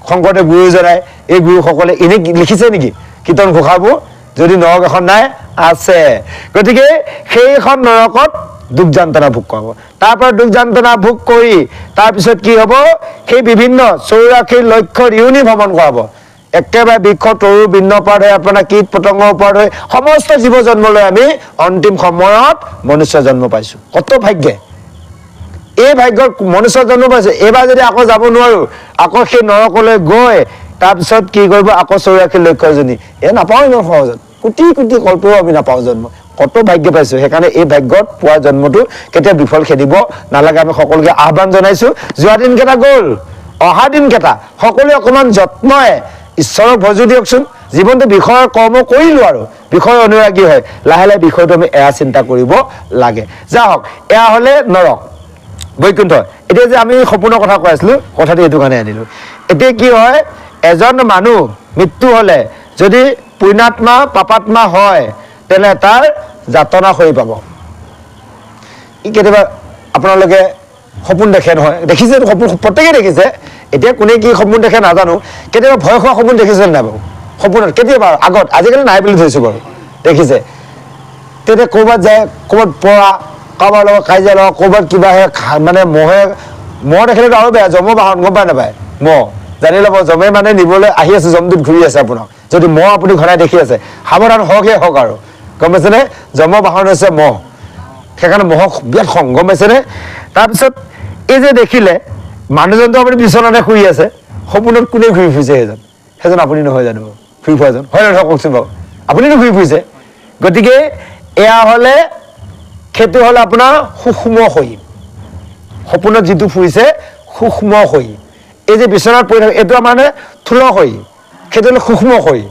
শংকৰদেৱ গুৰুজনাই, এই গুৰুসকলে এনেই লিখিছে নেকি কীৰ্তন ঘোষাবোৰ? যদি নৰক এখন নাই, আছে। গতিকে সেইখন নৰকত দুখ যান্তনা ভোগ কৰাব। তাৰ পৰা দুখ যান্তনা ভোগ কৰি তাৰপিছত কি হ'ব? সেই বিভিন্ন 84 লক্ষ য়োনি ভ্ৰমণ কৰাব, একেবাৰে বৃক্ষ তৰু বৃন্দ পৰা ধৰি আপোনাৰ কীট পতংগৰ পৰা ধৰি সমস্ত জীৱ জন্ম লৈ আমি অন্তিম সময়ত মনুষ্য জন্ম পাইছোঁ। কত ভাগ্যে এই ভাগ্যত মনুষ্য জন্ম পাইছোঁ। এইবাৰ যদি আকৌ যাব নোৱাৰোঁ, আকৌ সেই নৰকলৈ গৈ তাৰপিছত কি কৰিব? আকৌ 84 লক্ষজনী এই নাপাওঁ ইমান সহজত, কোটি কোটি কল্পও আমি নাপাওঁ জন্ম। কত ভাগ্য পাইছোঁ। সেইকাৰণে এই ভাগ্যত পোৱা জন্মটো কেতিয়া বিফল খেদিব নালাগে। আমি সকলোকে আহ্বান জনাইছোঁ, যোৱা দিনকেইটা গ'ল, অহা দিনকেইটা সকলোৱে অকণমান যত্নৰে ঈশ্বৰক ভজো দিয়কচোন। জীৱনটো বিষয়ৰ কৰ্ম কৰিলোঁ আৰু বিষয় অনুৰাগী হয়, লাহে লাহে বিষয়টো আমি এৰা চিন্তা কৰিব লাগে। যা হওক, এয়া হ'লে নৰক বৈকুণ্ঠ। এতিয়া যে আমি সপোনৰ কথা কৈ আছিলোঁ, কথাটো এইটো কাৰণে আনিলোঁ। এতিয়া কি হয়, এজন মানুহ মৃত্যু হ'লে যদি পুণ্যাত্মা পাপাত্মা হয়, তেনে তাৰ যাতনা সৰি পাব। ই কেতিয়াবা আপোনালোকে সপোন দেখে নহয়? দেখিছে সপোন, প্ৰত্যেকেই দেখিছে। এতিয়া কোনে কি সপোন দেখে নাজানো। কেতিয়াবা ভয় খোৱা সপোন দেখিছে নাই বাৰু? সপোনত কেতিয়াবা আগত, আজিকালি নাই বুলি ধৰিছোঁ বাৰু, দেখিছে। তেতিয়া ক'ৰবাত যায়, ক'ৰবাত পৰা, কাৰোবাৰ লগত কাজিয়া লগা, ক'ৰবাত কিবা মানে মহে, মহ দেখিলেতো আৰু বেয়া, যম বাহন গম পায় নাপায়? মহ জানি ল'ব, যমে মানে নিবলৈ আহি আছে, যমটোত ঘূৰি আছে আপোনাক। যদি মহ আপুনি ঘনাই দেখি আছে, সাৱধান হওকহে হওক আৰু, গম পাইছেনে? যম বাহন হৈছে মহ, সেইকাৰণে মহক বিৰাট খং, গম পাইছেনে? তাৰপিছত এই যে দেখিলে মানুহজনটো আপুনি বিচনাতে শুই আছে, সপোনত কোনে ঘূৰি ফুৰিছে? সেইজন সেইজন আপুনি নহয় জানো ঘূৰি ফুৰাজন? হয় নহয় কওকচোন বাৰু, আপুনিতো ঘূৰি ফুৰিছে। গতিকে এয়া হ'লে সেইটো হ'লে আপোনাৰ সূক্ষ্ম শৰীৰ, সপোনত যিটো ফুৰিছে সূক্ষ্ম শৰীৰ। এই যে বিচনাত পৰি থাকে এইটো মানে থূল শৰীৰ, সেইটো হ'লে সূক্ষ্ম শৰীৰ।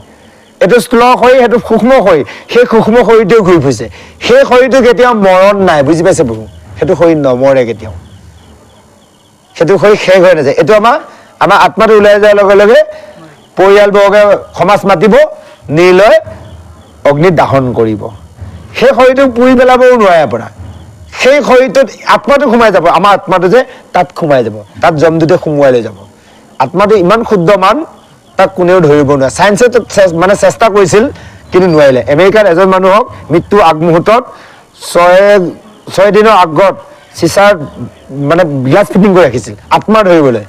এইটো স্থূল শৰীৰ, সেইটো সূক্ষ্ম শৰীৰ। সেই সূক্ষ্ম শৰীৰটোৱে ঘূৰি ফুৰিছে। সেই শৰীৰটো কেতিয়াও মৰণ নাই, বুজি পাইছে প্ৰভু? সেইটো শৰীৰ নমৰে কেতিয়াও, সেইটো শৰীৰ শেষ হৈ নাযায়। এইটো আমাৰ আমাৰ আত্মাটো ওলাই যোৱাৰ লগে লগে পৰিয়ালবৰ্গে সমাজ মাতিব, নিলৈ অগ্নিত দাহন কৰিব। সেই শৰীৰটোক পুৰি পেলাবও নোৱাৰে আপোনাৰ। সেই শৰীৰটোত আত্মাটো সোমাই যাব, আমাৰ আত্মাটো যে তাত সোমাই যাব, তাত জমদূতে সোমোৱাই লৈ যাব। আত্মাটো ইমান ক্ষুদ্ৰ মান, তাক কোনেও ধৰিব নোৱাৰে। চায়েন্সে মানে চেষ্টা কৰিছিল কিন্তু নোৱাৰিলে। আমেৰিকাত এজন মানুহক মৃত্যুৰ আগমুহূৰ্তত 6 দিনৰ আগত চিচাৰ মানে গ্লাছ ফিটিং কৰি ৰাখিছিল আত্মা ধৰিবলৈ।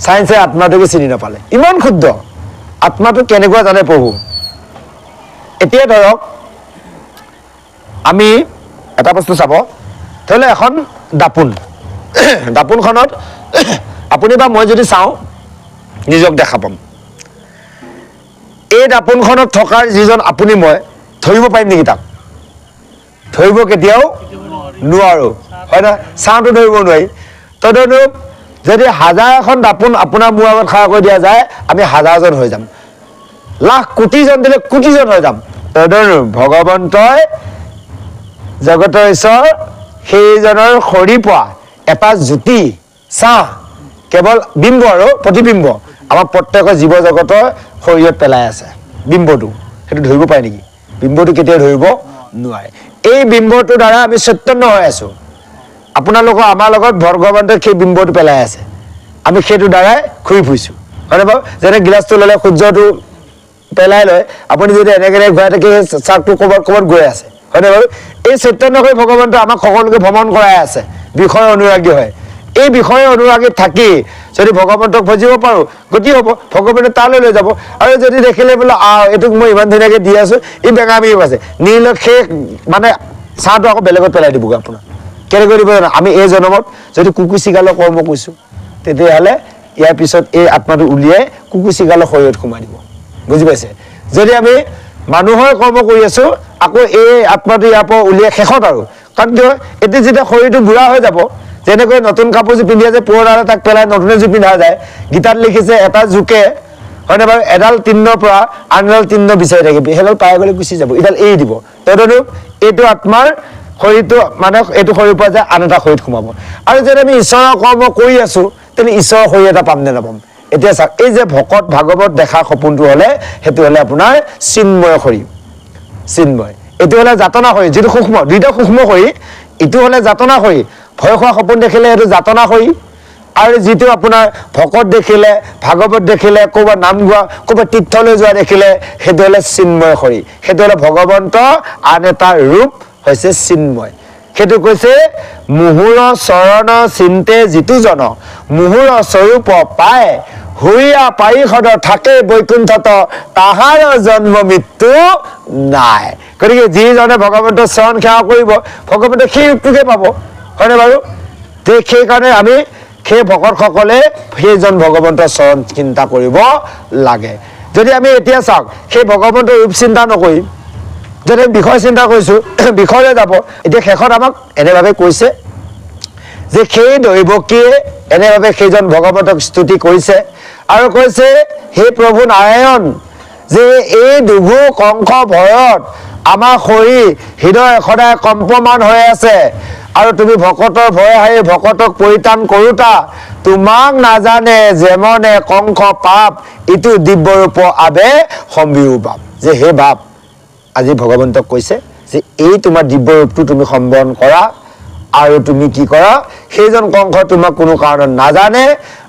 চায়েন্সে আত্মাটোকে চিনি নাপালে, ইমান ক্ষুদ্ৰ আত্মাটো কেনেকুৱা জানে প্ৰভু? এতিয়া ধৰক আমি এটা বস্তু চাব, ধৰি লওক এখন দাপোন, দাপোনখনত আপুনি বা মই যদি চাওঁ নিজক দেখা পাম। এই দাপোনখনত থকাৰ যিজন আপুনি মই ধৰিব পাৰিম নেকি? তাক ধৰিব কেতিয়াও নোৱাৰো, হয় নহয়? চাওঁটো ধৰিব নোৱাৰি। তদনুৰূপ যদি হাজাৰ এখন দাপোন আপোনাৰ মূৰৰ আগত খাৰা কৰি দিয়া যায়, আমি হাজাৰজন হৈ যাম। লাখ কোটিজন দিলে কোটিজন হৈ যাম। তদনুৰূপ ভগৱন্তই জগতৰ ঈশ্বৰ সেইজনৰ সৰি পোৱা এটা জ্যোতি চাহ কেৱল বিম্ব আৰু প্ৰতিবিম্ব আমাৰ প্ৰত্যেকৰ জীৱ জগতৰ শৰীৰত পেলাই আছে বিম্বটো। সেইটো ধৰিব পাৰে নেকি? বিম্বটো কেতিয়াও ধৰিব নোৱাৰে। এই বিম্বটোৰ দ্বাৰা আমি চৈতন্য হৈ আছো। আপোনালোকৰ আমাৰ লগত ভগৱন্তই সেই বিম্বটো পেলাই আছে, আমি সেইটো দ্বাৰাই ঘূৰি ফুৰিছো, হয়নে বাৰু? যেনে গিলাচটো ল'লে সূৰ্যটো পেলাই লয়, আপুনি যদি এনেকৈ ঘূৰাই থাকে সেই চাকটো ক'ৰবাত ক'ৰবাত গৈ আছে, হয়নে বাৰু? এই চৈতন্য কৰি ভগৱন্তই আমাক সকলোকে ভ্ৰমণ কৰাই আছে, বিষয় অনুৰাগী হয়। এই বিষয় অনুৰাগী থাকি যদি ভগৱন্তক ভজিব পাৰোঁ গতি হ'ব, ভগৱন্তে তালৈ লৈ যাব। আৰু যদি দেখিলে বোলে এইটোক মই ইমান ধুনীয়াকৈ দি আছোঁ, ই বেঙামি আছে, নিলে সেই মানে চাহটো আকৌ বেলেগত পেলাই দিবগৈ আপোনাৰ। কেনেকৈ দিব জানো? আমি এই জন্মত যদি কুকুৰ চিগালৰ কৰ্ম কৰিছোঁ, তেতিয়াহ'লে ইয়াৰ পিছত এই আত্মাটো উলিয়াই কুকুৰ চিগালৰ শৰীৰত সোমাই দিব, বুজি পাইছে? যদি আমি মানুহৰ কৰ্ম কৰি আছোঁ, আকৌ এই আত্মাটো ইয়াৰ পৰা উলিয়াই শেষত আৰু, কাৰণ কিয় এতিয়া যেতিয়া শৰীৰটো বুঢ়া হৈ যাব, যেনেকৈ নতুন কাপোৰযোৰ পিন্ধি আছে পুৰণা তাক পেলাই নতুন এযোৰ পিন্ধা যায়। গীতাত লিখিছে এটা জোকে, হয়নে বাৰু, এডাল তিনৰ পৰা আন এডাল তিন্ন বিচাৰি থাকিব, সেইডাল পাই গ'লে গুচি যাব, ইডাল এৰি দিব। তদনুৰূপ এইটো আত্মাৰ শৰীৰটো মানে এইটো শৰীৰৰ পৰা যায় আন এটা শৰীৰত সোমাব। আৰু যদি আমি ঈশ্বৰৰ কৰ্ম কৰি আছোঁ, তেনে ঈশ্বৰৰ শৰীৰ এটা পাম নে নাপাম? এতিয়া চাওক, এই যে ভকত ভাগৱত দেখা সপোনটো হ'লে সেইটো হ'লে আপোনাৰ চিন্ময় শৰীৰ, চিন্ময়। এইটো হ'লে যাতনা শৰীৰ, যিটো সূক্ষ্ম, দুইটা সূক্ষ্ম শৰীৰ। ইটো হ'লে যাতনা শৰীৰ, ভয় খোৱা সপোন দেখিলে সেইটো যাতনা শৰীৰ। আৰু যিটো আপোনাৰ ভকত দেখিলে, ভাগৱত দেখিলে, ক'ৰবাত নাম গোৱা, ক'ৰবাত তীৰ্থলৈ যোৱা দেখিলে, সেইটো হ'লে চিন্ময় শৰীৰ। সেইটো হ'লে ভগৱন্ত আন এটা ৰূপ হৈছে চিন্ময়। সেইটো কৈছে মুহুৰ চৰণ চিন্তে যিটো জন মুহুৰ স্বৰূপ পায়, হুইয়া পাৰিষদ থাকে বৈকুণ্ঠত তাহাৰ জন্ম মৃত্যু নাই। গতিকে যিজনে ভগৱন্তৰ চৰণ সেৱা কৰিব, ভগৱন্তে সেই ৰূপটোকে পাব, হয়নে বাৰু? সেইকাৰণে আমি সেই ভকতসকলে সেইজন ভগৱন্তৰ চৰণ চিন্তা কৰিব লাগে। যদি আমি এতিয়া চাওক সেই ভগৱন্তৰ ৰূপ চিন্তা নকৰি যদি বিষয় চিন্তা কৰিছোঁ, বিষয়লৈ যাব। এতিয়া শেষত আমাক এনেভাৱে কৈছে যে সেই দৈৱকীয়ে এনেভাৱে সেইজন ভগৱন্তক স্তুতি কৰিছে আৰু কৈছে, হে প্ৰভু নাৰায়ণ, যে এই দুভু কংস ভয়ত আমাৰ শৰীৰ হৃদয় সদায় কম্পমান হৈ আছে, আৰু তুমি ভকতৰ ভয় হাৰি ভকতক পৰিত্ৰাণ কৰোতা, তোমাক নাজানে যেমনে কংস পাপ, ইটো দিব্য ৰূপ আবে সম্বিও বাপ। যে হে বাপ, আজি ভগৱন্তক কৈছে যে এই তোমাৰ দিব্য ৰূপটো তুমি সম্বৰণ কৰা, আৰু তুমি কি কৰা, সেইজন কংস তোমাক কোনো কাৰণত নাজানে,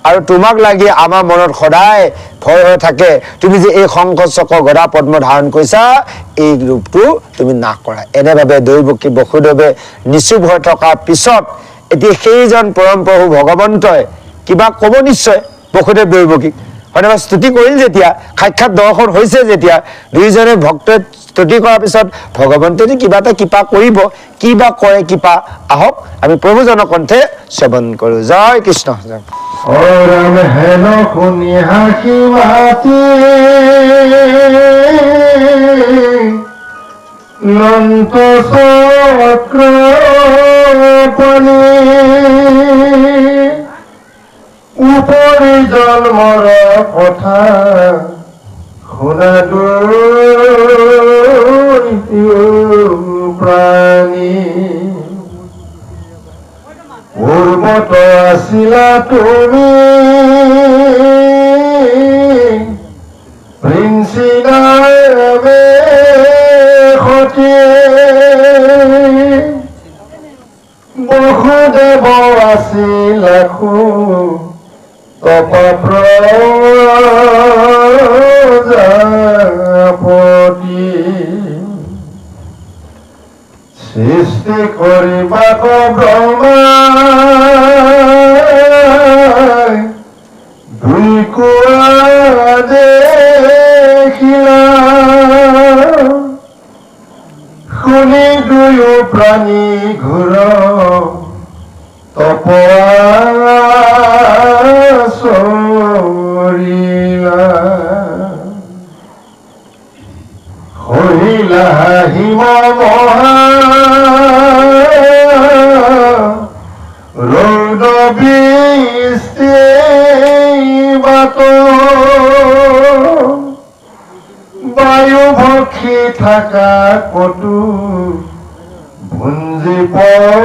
আৰু তোমাক লাগি আমাৰ মনত সদায় ভয় হৈ থাকে। তুমি যে এই শংখ চক্ৰ গদা পদ্ম ধাৰণ কৰিছা, এই ৰূপটো তুমি নাশ কৰা। এনেভাৱে দৈৱকী বসুদেৱে নিচুপ হৈ থকাৰ পিছত এতিয়া সেইজন পৰম প্ৰভু ভগৱন্তই কিবা ক'ব নিশ্চয় বসুদেৱ দৈৱকীক, হয়নে? স্তুতি কৰিল যেতিয়া, সাক্ষাৎ দৰ্শন হৈছে যেতিয়া, দুইজনে ভক্তই স্তুতি কৰাৰ পিছত ভগৱন্তই কিবা এটা কৃপা কৰিব, কি বা কৰে কৃপা, আহক আমি প্ৰভুজনৰ কণ্ঠে শ্ৰৱণ কৰোঁ। জয় কৃষ্ণ। ৰাম হেন শুনি হাসি মাতি লন্ত চক্ৰ পানী উপৰি জন্মৰ কথা শুনা প্ৰাণী। পূৰ্বত আছিলা তুমি প্ৰিন্সি নামে সতী, বসুদেৱ আছিল তপা প্ৰজাপতি। সৃষ্টি কৰিবাক ব্ৰহ্মা দুই কোৱা দেখিলা, শুনি দুয়ো প্ৰাণী ঘূৰ তপোৱা চৰিলা। সহিলা হিম মহা ৰৌদ বৃষ্টি বাত, বায়ু ভক্ষী থাকা কতো ভুঞ্জি পাত।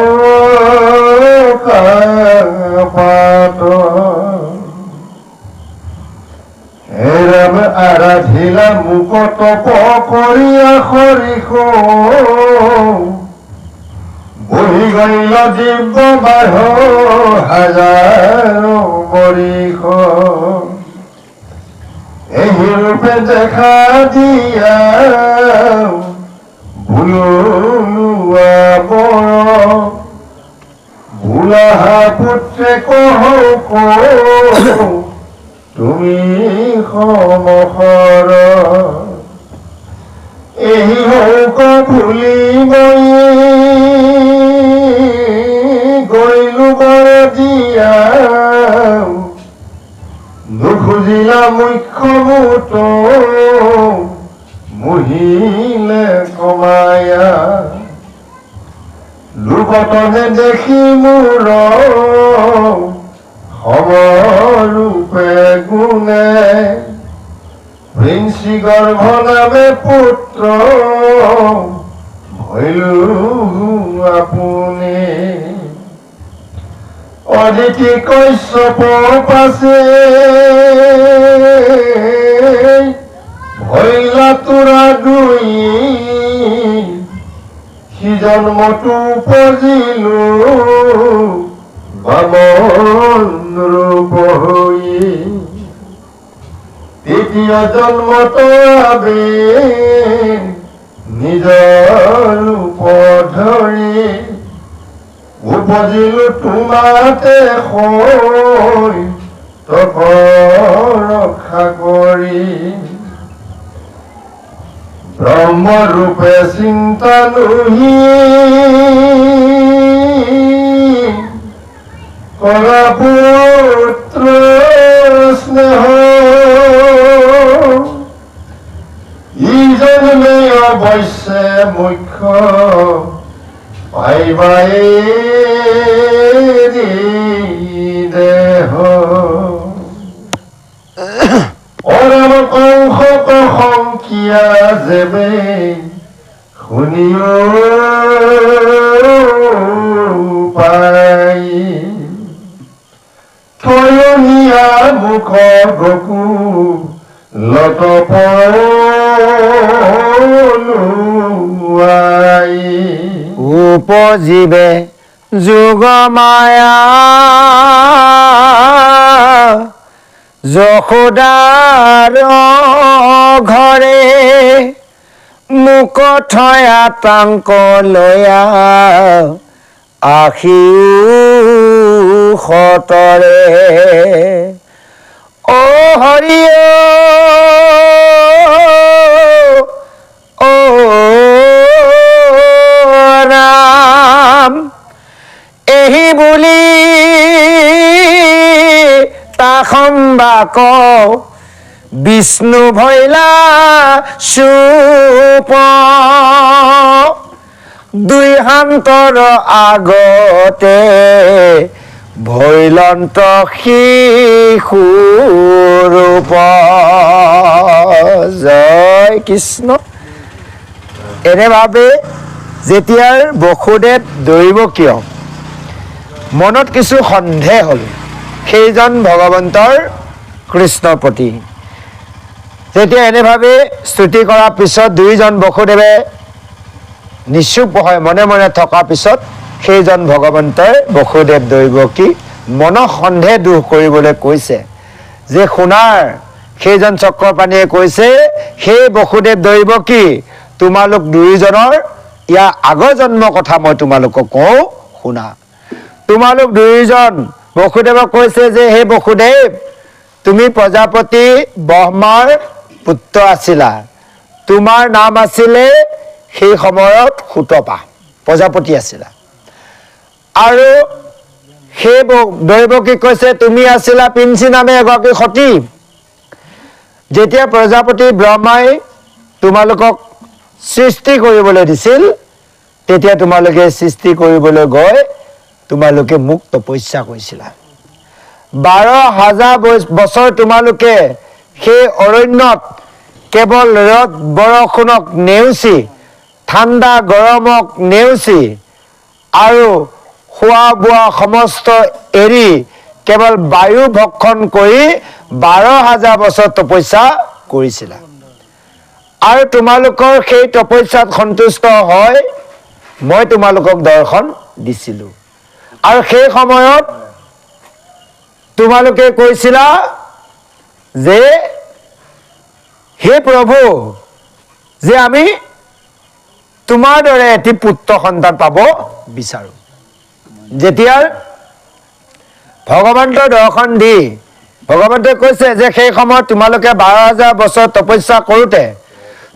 হেৰাম আৰাধিলা মুক তপ কৰিয়া হৰিষ, বহি গৈল দিব্য 12 হাজাৰ বৰিষ। এহি ৰূপে দেখা দিয়া বোলোৱা বৰ, বোলাহা পুত্ৰে কহ তুমি সমসৰ। এহি হৌক ভুলি মই গৈলো বৰ দিয়া, নুখুজিলা মুখ্য মুত মুহিলে কমায়া। লোকতনে দেখি মোৰ সমৰূপে গুণে, প্ৰিন্সি গৰ্ভ নামে পুত্ৰ ভৈলো আপুনি। অদিতি কশ্যপ পাছে ভৈলা তোৰা দুই, সি জন্মটো উপজিলো বামন ৰূপ হৈ। তৃতীয় জন্মত আবে নিজ ৰূপ ধৰি, উপজিলো তোমাতে হৈ তপ ৰক্ষা কৰি। ব্ৰহ্মৰূপে চিন্তা নুহি কৰা পুত্ৰ স্নেহ, ই জন্মে অৱশ্যে মুখ্য পাইবা দেহ। অৰাম কংস কশংকিয়া যেবে শুনিও পাই, থয়নীয়া মুখ গকু লত পলুৱাই। উপজীৱে যোগ মায়া যশোদাৰ ঘৰে, মুখ থয়া তাংক লয়া আশিও সতৰে। অ হৰি অ ৰাম, এহি বুলি তাসম্বাক বিষ্ণু ভৈলা চুপ। দুই হান্তৰ আগতে ভৈলন্ত শিশু ৰূপ। জয় কৃষ্ণ। এনেভাৱে যেতিয়াৰ বসুদেৱ দৈৱকীয় মনত কিছু সন্দেহ হ'ল সেইজন ভগৱন্তৰ কৃষ্ণৰ প্ৰতি, যেতিয়া এনেভাৱে স্তুতি কৰাৰ পিছত দুয়োজন বসুদেৱে নিশ্চুপ হৈ মনে মনে থকাৰ পিছত সেইজন ভগৱন্তই বসুদেৱ দৈৱকী মনৰ সন্দেহ দূৰ কৰিবলৈ কৈছে যে শুনাৰ সেইজন চক্ৰপাণীয়ে কৈছে, সেই বসুদেৱ দৈৱকী তোমালোক দুয়োজনৰ ইয়াৰ আগৰ জন্মৰ কথা মই তোমালোকক কওঁ শুনা। তোমালোক দুয়োজন বসুদেৱক কৈছে যে হে বসুদেৱ, তুমি প্ৰজাপতি ব্ৰহ্মাৰ পুত্ৰ আছিলা, তোমাৰ নাম আছিলে সেই সময়ত সুতপা, প্ৰজাপতি আছিলা। আৰু সেই দৈৱকী কৈছে তুমি আছিলা পিঞ্চি নামে এগৰাকী সতী। যেতিয়া প্ৰজাপতি ব্ৰহ্মাই তোমালোকক সৃষ্টি কৰিবলৈ দিছিল, তেতিয়া তোমালোকে সৃষ্টি কৰিবলৈ গৈ তোমালোকে মোক তপস্যা কৰিছিলা। 12,000 বছৰ তোমালোকে সেই অৰণ্যত কেৱল ৰ'দ বৰষুণক নেওচি, ঠাণ্ডা গৰমক নেওচি আৰু খোৱা বোৱা সমস্ত এৰি কেৱল বায়ু ভক্ষণ কৰি 12,000 বছৰ তপস্যা কৰিছিলা। আৰু তোমালোকৰ সেই তপস্যাত সন্তুষ্ট হৈ মই তোমালোকক দৰ্শন দিছিলোঁ। আৰু সেই সময়ত তোমালোকে কৈছিলা যে হে প্ৰভু, যে আমি তোমাৰ দৰে এটি পুত্ৰ সন্তান পাব বিচাৰোঁ। যেতিয়া ভগৱন্তৰ দৰ্শন দি ভগৱন্তই কৈছে যে সেই সময়ত তোমালোকে 12,000 বছৰ তপস্যা কৰোঁতে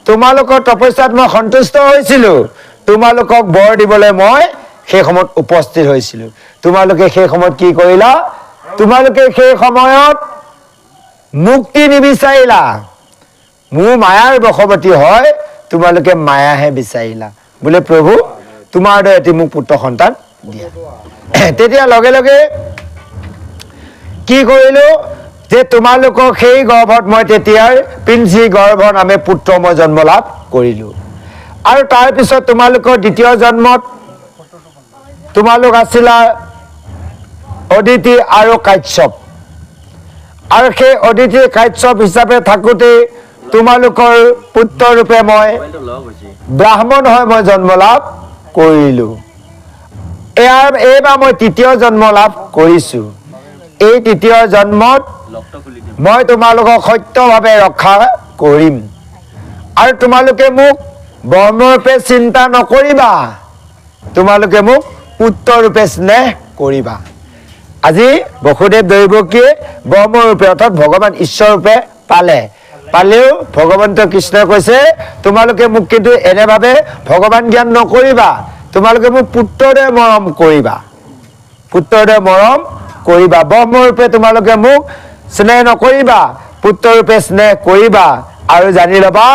তোমালোকৰ তপস্যাত মই সন্তুষ্ট হৈছিলোঁ, তোমালোকক বৰ দিবলৈ মই সেই সময়ত উপস্থিত হৈছিলোঁ। তোমালোকে সেই সময়ত কি কৰিলা? তোমালোকে সেই সময়ত মুক্তি নিবিচাৰিলা, মোৰ মায়াৰ বশৱৰ্তী হয় তোমালোকে মায়াহে বিচাৰিলা। বোলে প্ৰভু, তোমাৰ দৰে এটি মোক পুত্ৰ সন্তান দিয়া। তেতিয়া লগে লগে কি কৰিলো যে তোমালোকক সেই গৰ্ভত মই তেতিয়াৰ পিঞ্চি গৰ্ভ নামে পুত্ৰ মই জন্ম লাভ কৰিলো। আৰু তাৰপিছত তোমালোকৰ দ্বিতীয় জন্মত তোমালোক আছিলা অদিতি আৰু কাশ্যপ। আৰু সেই অদিতি কাশ্যপ হিচাপে থাকোঁতে তোমালোকৰ পুত্ৰৰূপে মই ব্ৰাহ্মণ হৈ মই জন্ম লাভ কৰিলো। এইবাৰ মই তৃতীয় জন্ম লাভ কৰিছো। এই তৃতীয় জন্মত মই তোমালোকক সত্যভাৱে ৰক্ষা কৰিম। আৰু তোমালোকে মোক ব্ৰহ্মৰূপে চিন্তা নকৰিবা, তোমালোকে মোক পুত্ৰৰূপে স্নেহ কৰিবা। আজি বসুদেৱ দৈৱকীয়ে ব্ৰহ্মৰূপে অৰ্থাৎ ভগৱান ঈশ্বৰৰূপে পালে। পালেও ভগৱন্ত কৃষ্ণই কৈছে তোমালোকে মোক কিন্তু এনেভাৱে ভগৱান জ্ঞান নকৰিবা, তোমালোকে মোক পুত্ৰৰে মৰম কৰিবা, পুত্ৰৰে মৰম কৰিবা। ব্ৰহ্মৰূপে তোমালোকে মোক স্নেহ নকৰিবা, পুত্ৰৰূপে স্নেহ কৰিবা। আৰু জানি ল'বা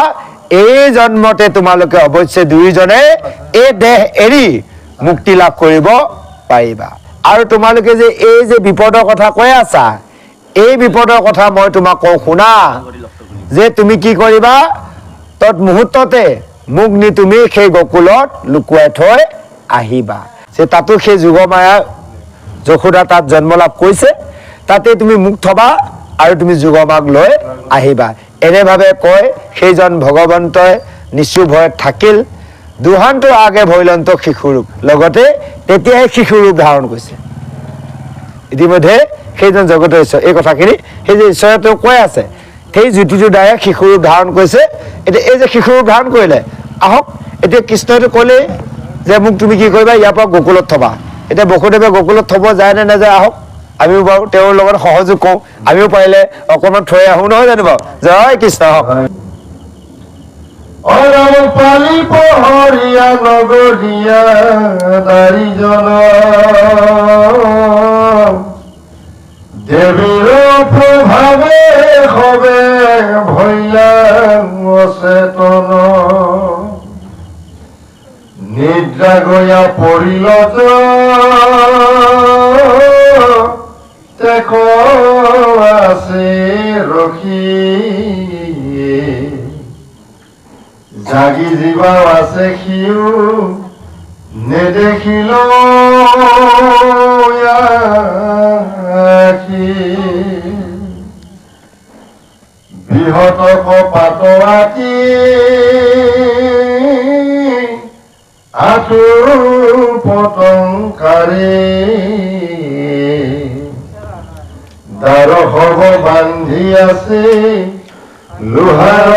এই জন্মতে তোমালোকে অৱশ্যে দুয়োজনে এই দেহ এৰি মুক্তি লাভ কৰিব পাৰিবা। আৰু তোমালোকে যে এই যে বিপদৰ কথা কৈ আছা, এই বিপদৰ কথা মই তোমাক কওঁ শুনা, যে তুমি কি কৰিবা, তৎ মুহূৰ্ততে মোক নি তুমি সেই গকুলত লুকুৱাই থৈ আহিবা। যে তাতো সেই যোগমায়া যশোদা তাত জন্ম লাভ কৰিছে, তাতে তুমি মোক থবা আৰু তুমি যোগমাক লৈ আহিবা। এনেভাৱে কৈ সেইজন ভগৱন্তই নিচু ভয়ত থাকিল। দুহান্তৰ আগে ভৈলন্ত শিশুৰূপ, লগতে তেতিয়াহে শিশুৰূপ ধাৰণ কৰিছে। ইতিমধ্যে সেইজন জগতৰ ঈশ্বৰ, এই কথাখিনি সেই যে ঈশ্বৰে তেওঁ কৈ আছে, সেই জ্যোতিটোৰ দ্বাৰা শিশুৰূপ ধাৰণ কৰিছে। এতিয়া এই যে শিশুৰূপ ধাৰণ কৰিলে, আহক এতিয়া কৃষ্ণইতো ক'লেই যে মোক তুমি কি কৰিবা, ইয়াৰ পৰা গকুলত থবা। এতিয়া বসুদেৱে গকুলত থব যায় নে নাযায় আহক আমিও বাৰু তেওঁৰ লগত সহযোগ কৰোঁ, আমিও পাৰিলে অকণমান থৈ আহোঁ, নহয় জানো বাৰু? জয় কৃষ্ণ। আহক। পালি পহৰীয়া নগৰীয়া নাৰীজন দেৱীৰ প্ৰভাৱে সবে ভৈলা অচেতন, নিদ্ৰা গয়া পৰিল তেখ আছে ৰখি। জাগি জীৱা আছে সিও নেদেখিল বৃহৎ কপাত আতি আঁঠু পতংকাৰে দ্বাৰ সব বান্ধি আছে লোহাৰ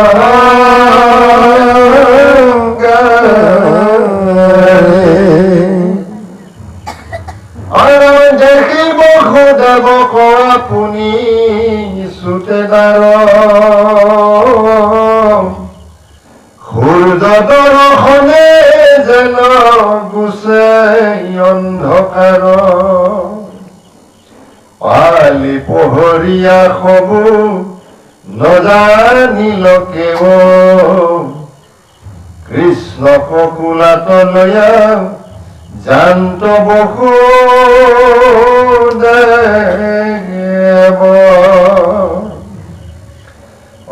দেখিব সুদেৱ আপুনি চুতেদাৰ সূৰ্য দৰ্শনে যেন গুচে অন্ধকাৰ পালি পহৰীয়া সবু নজানিল কেৱ কৃষ্ণ ককুলাত লয়া জান্ত বসুদেৱ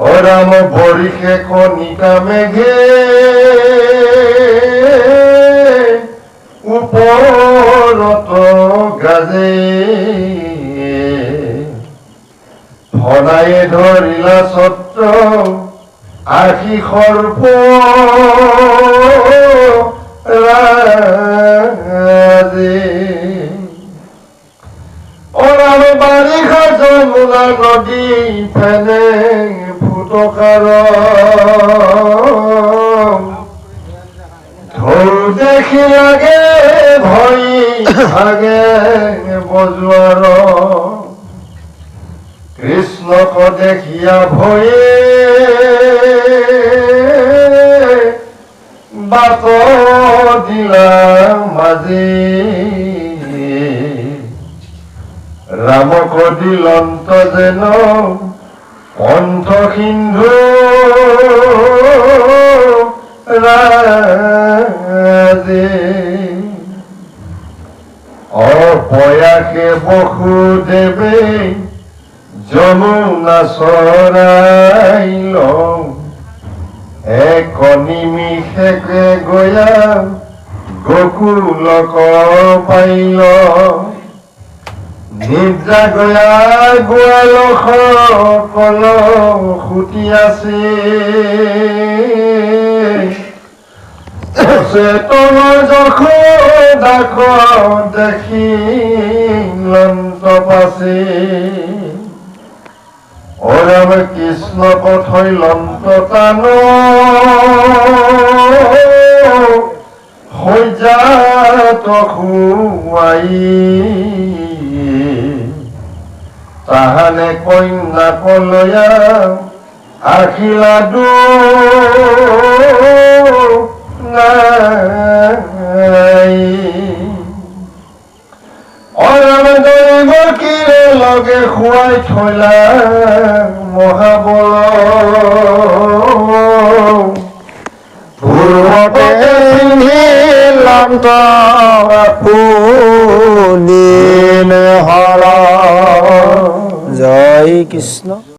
অৰাম বৰিষে কণিকা মেঘে ওপৰত গাজে ফনায়ে ধৰিলা ছত্ৰ আশী সৰ্প ৰাজে অৰাম বাৰিষা যমুনা নদী ফেনে ফুটকাৰ ঢৌ দেখি লাগে ভয় ভাগে বজোৱাৰ কৃষ্ণক দেখিয়া ভয়ে বাট দিলা মাজে ৰামক দিলন্ত যেন কণ্ঠ সিন্ধু ৰাজে অপয়াসে বসুদেৱে যমুনা চৰাইল এক নিমিষে গয়া গোকুলক পাইল নিদ্ৰা গয়া গোৱাল সকল সুতি আছে চেতন যশোদাক দেখি লন্ত পাছে অৰাম কৃষ্ণ পথৈলন্ত টান শয্যাত খুৱাই তাহানে কন্যাক লয়া আসিলা নাই অৰাম দৈৱকীৰে লগে খুৱাই থৈলা মহাবল পূৰ্বতে পিন্ধিলন্ত আপুনি হৰ। জয় কৃষ্ণ।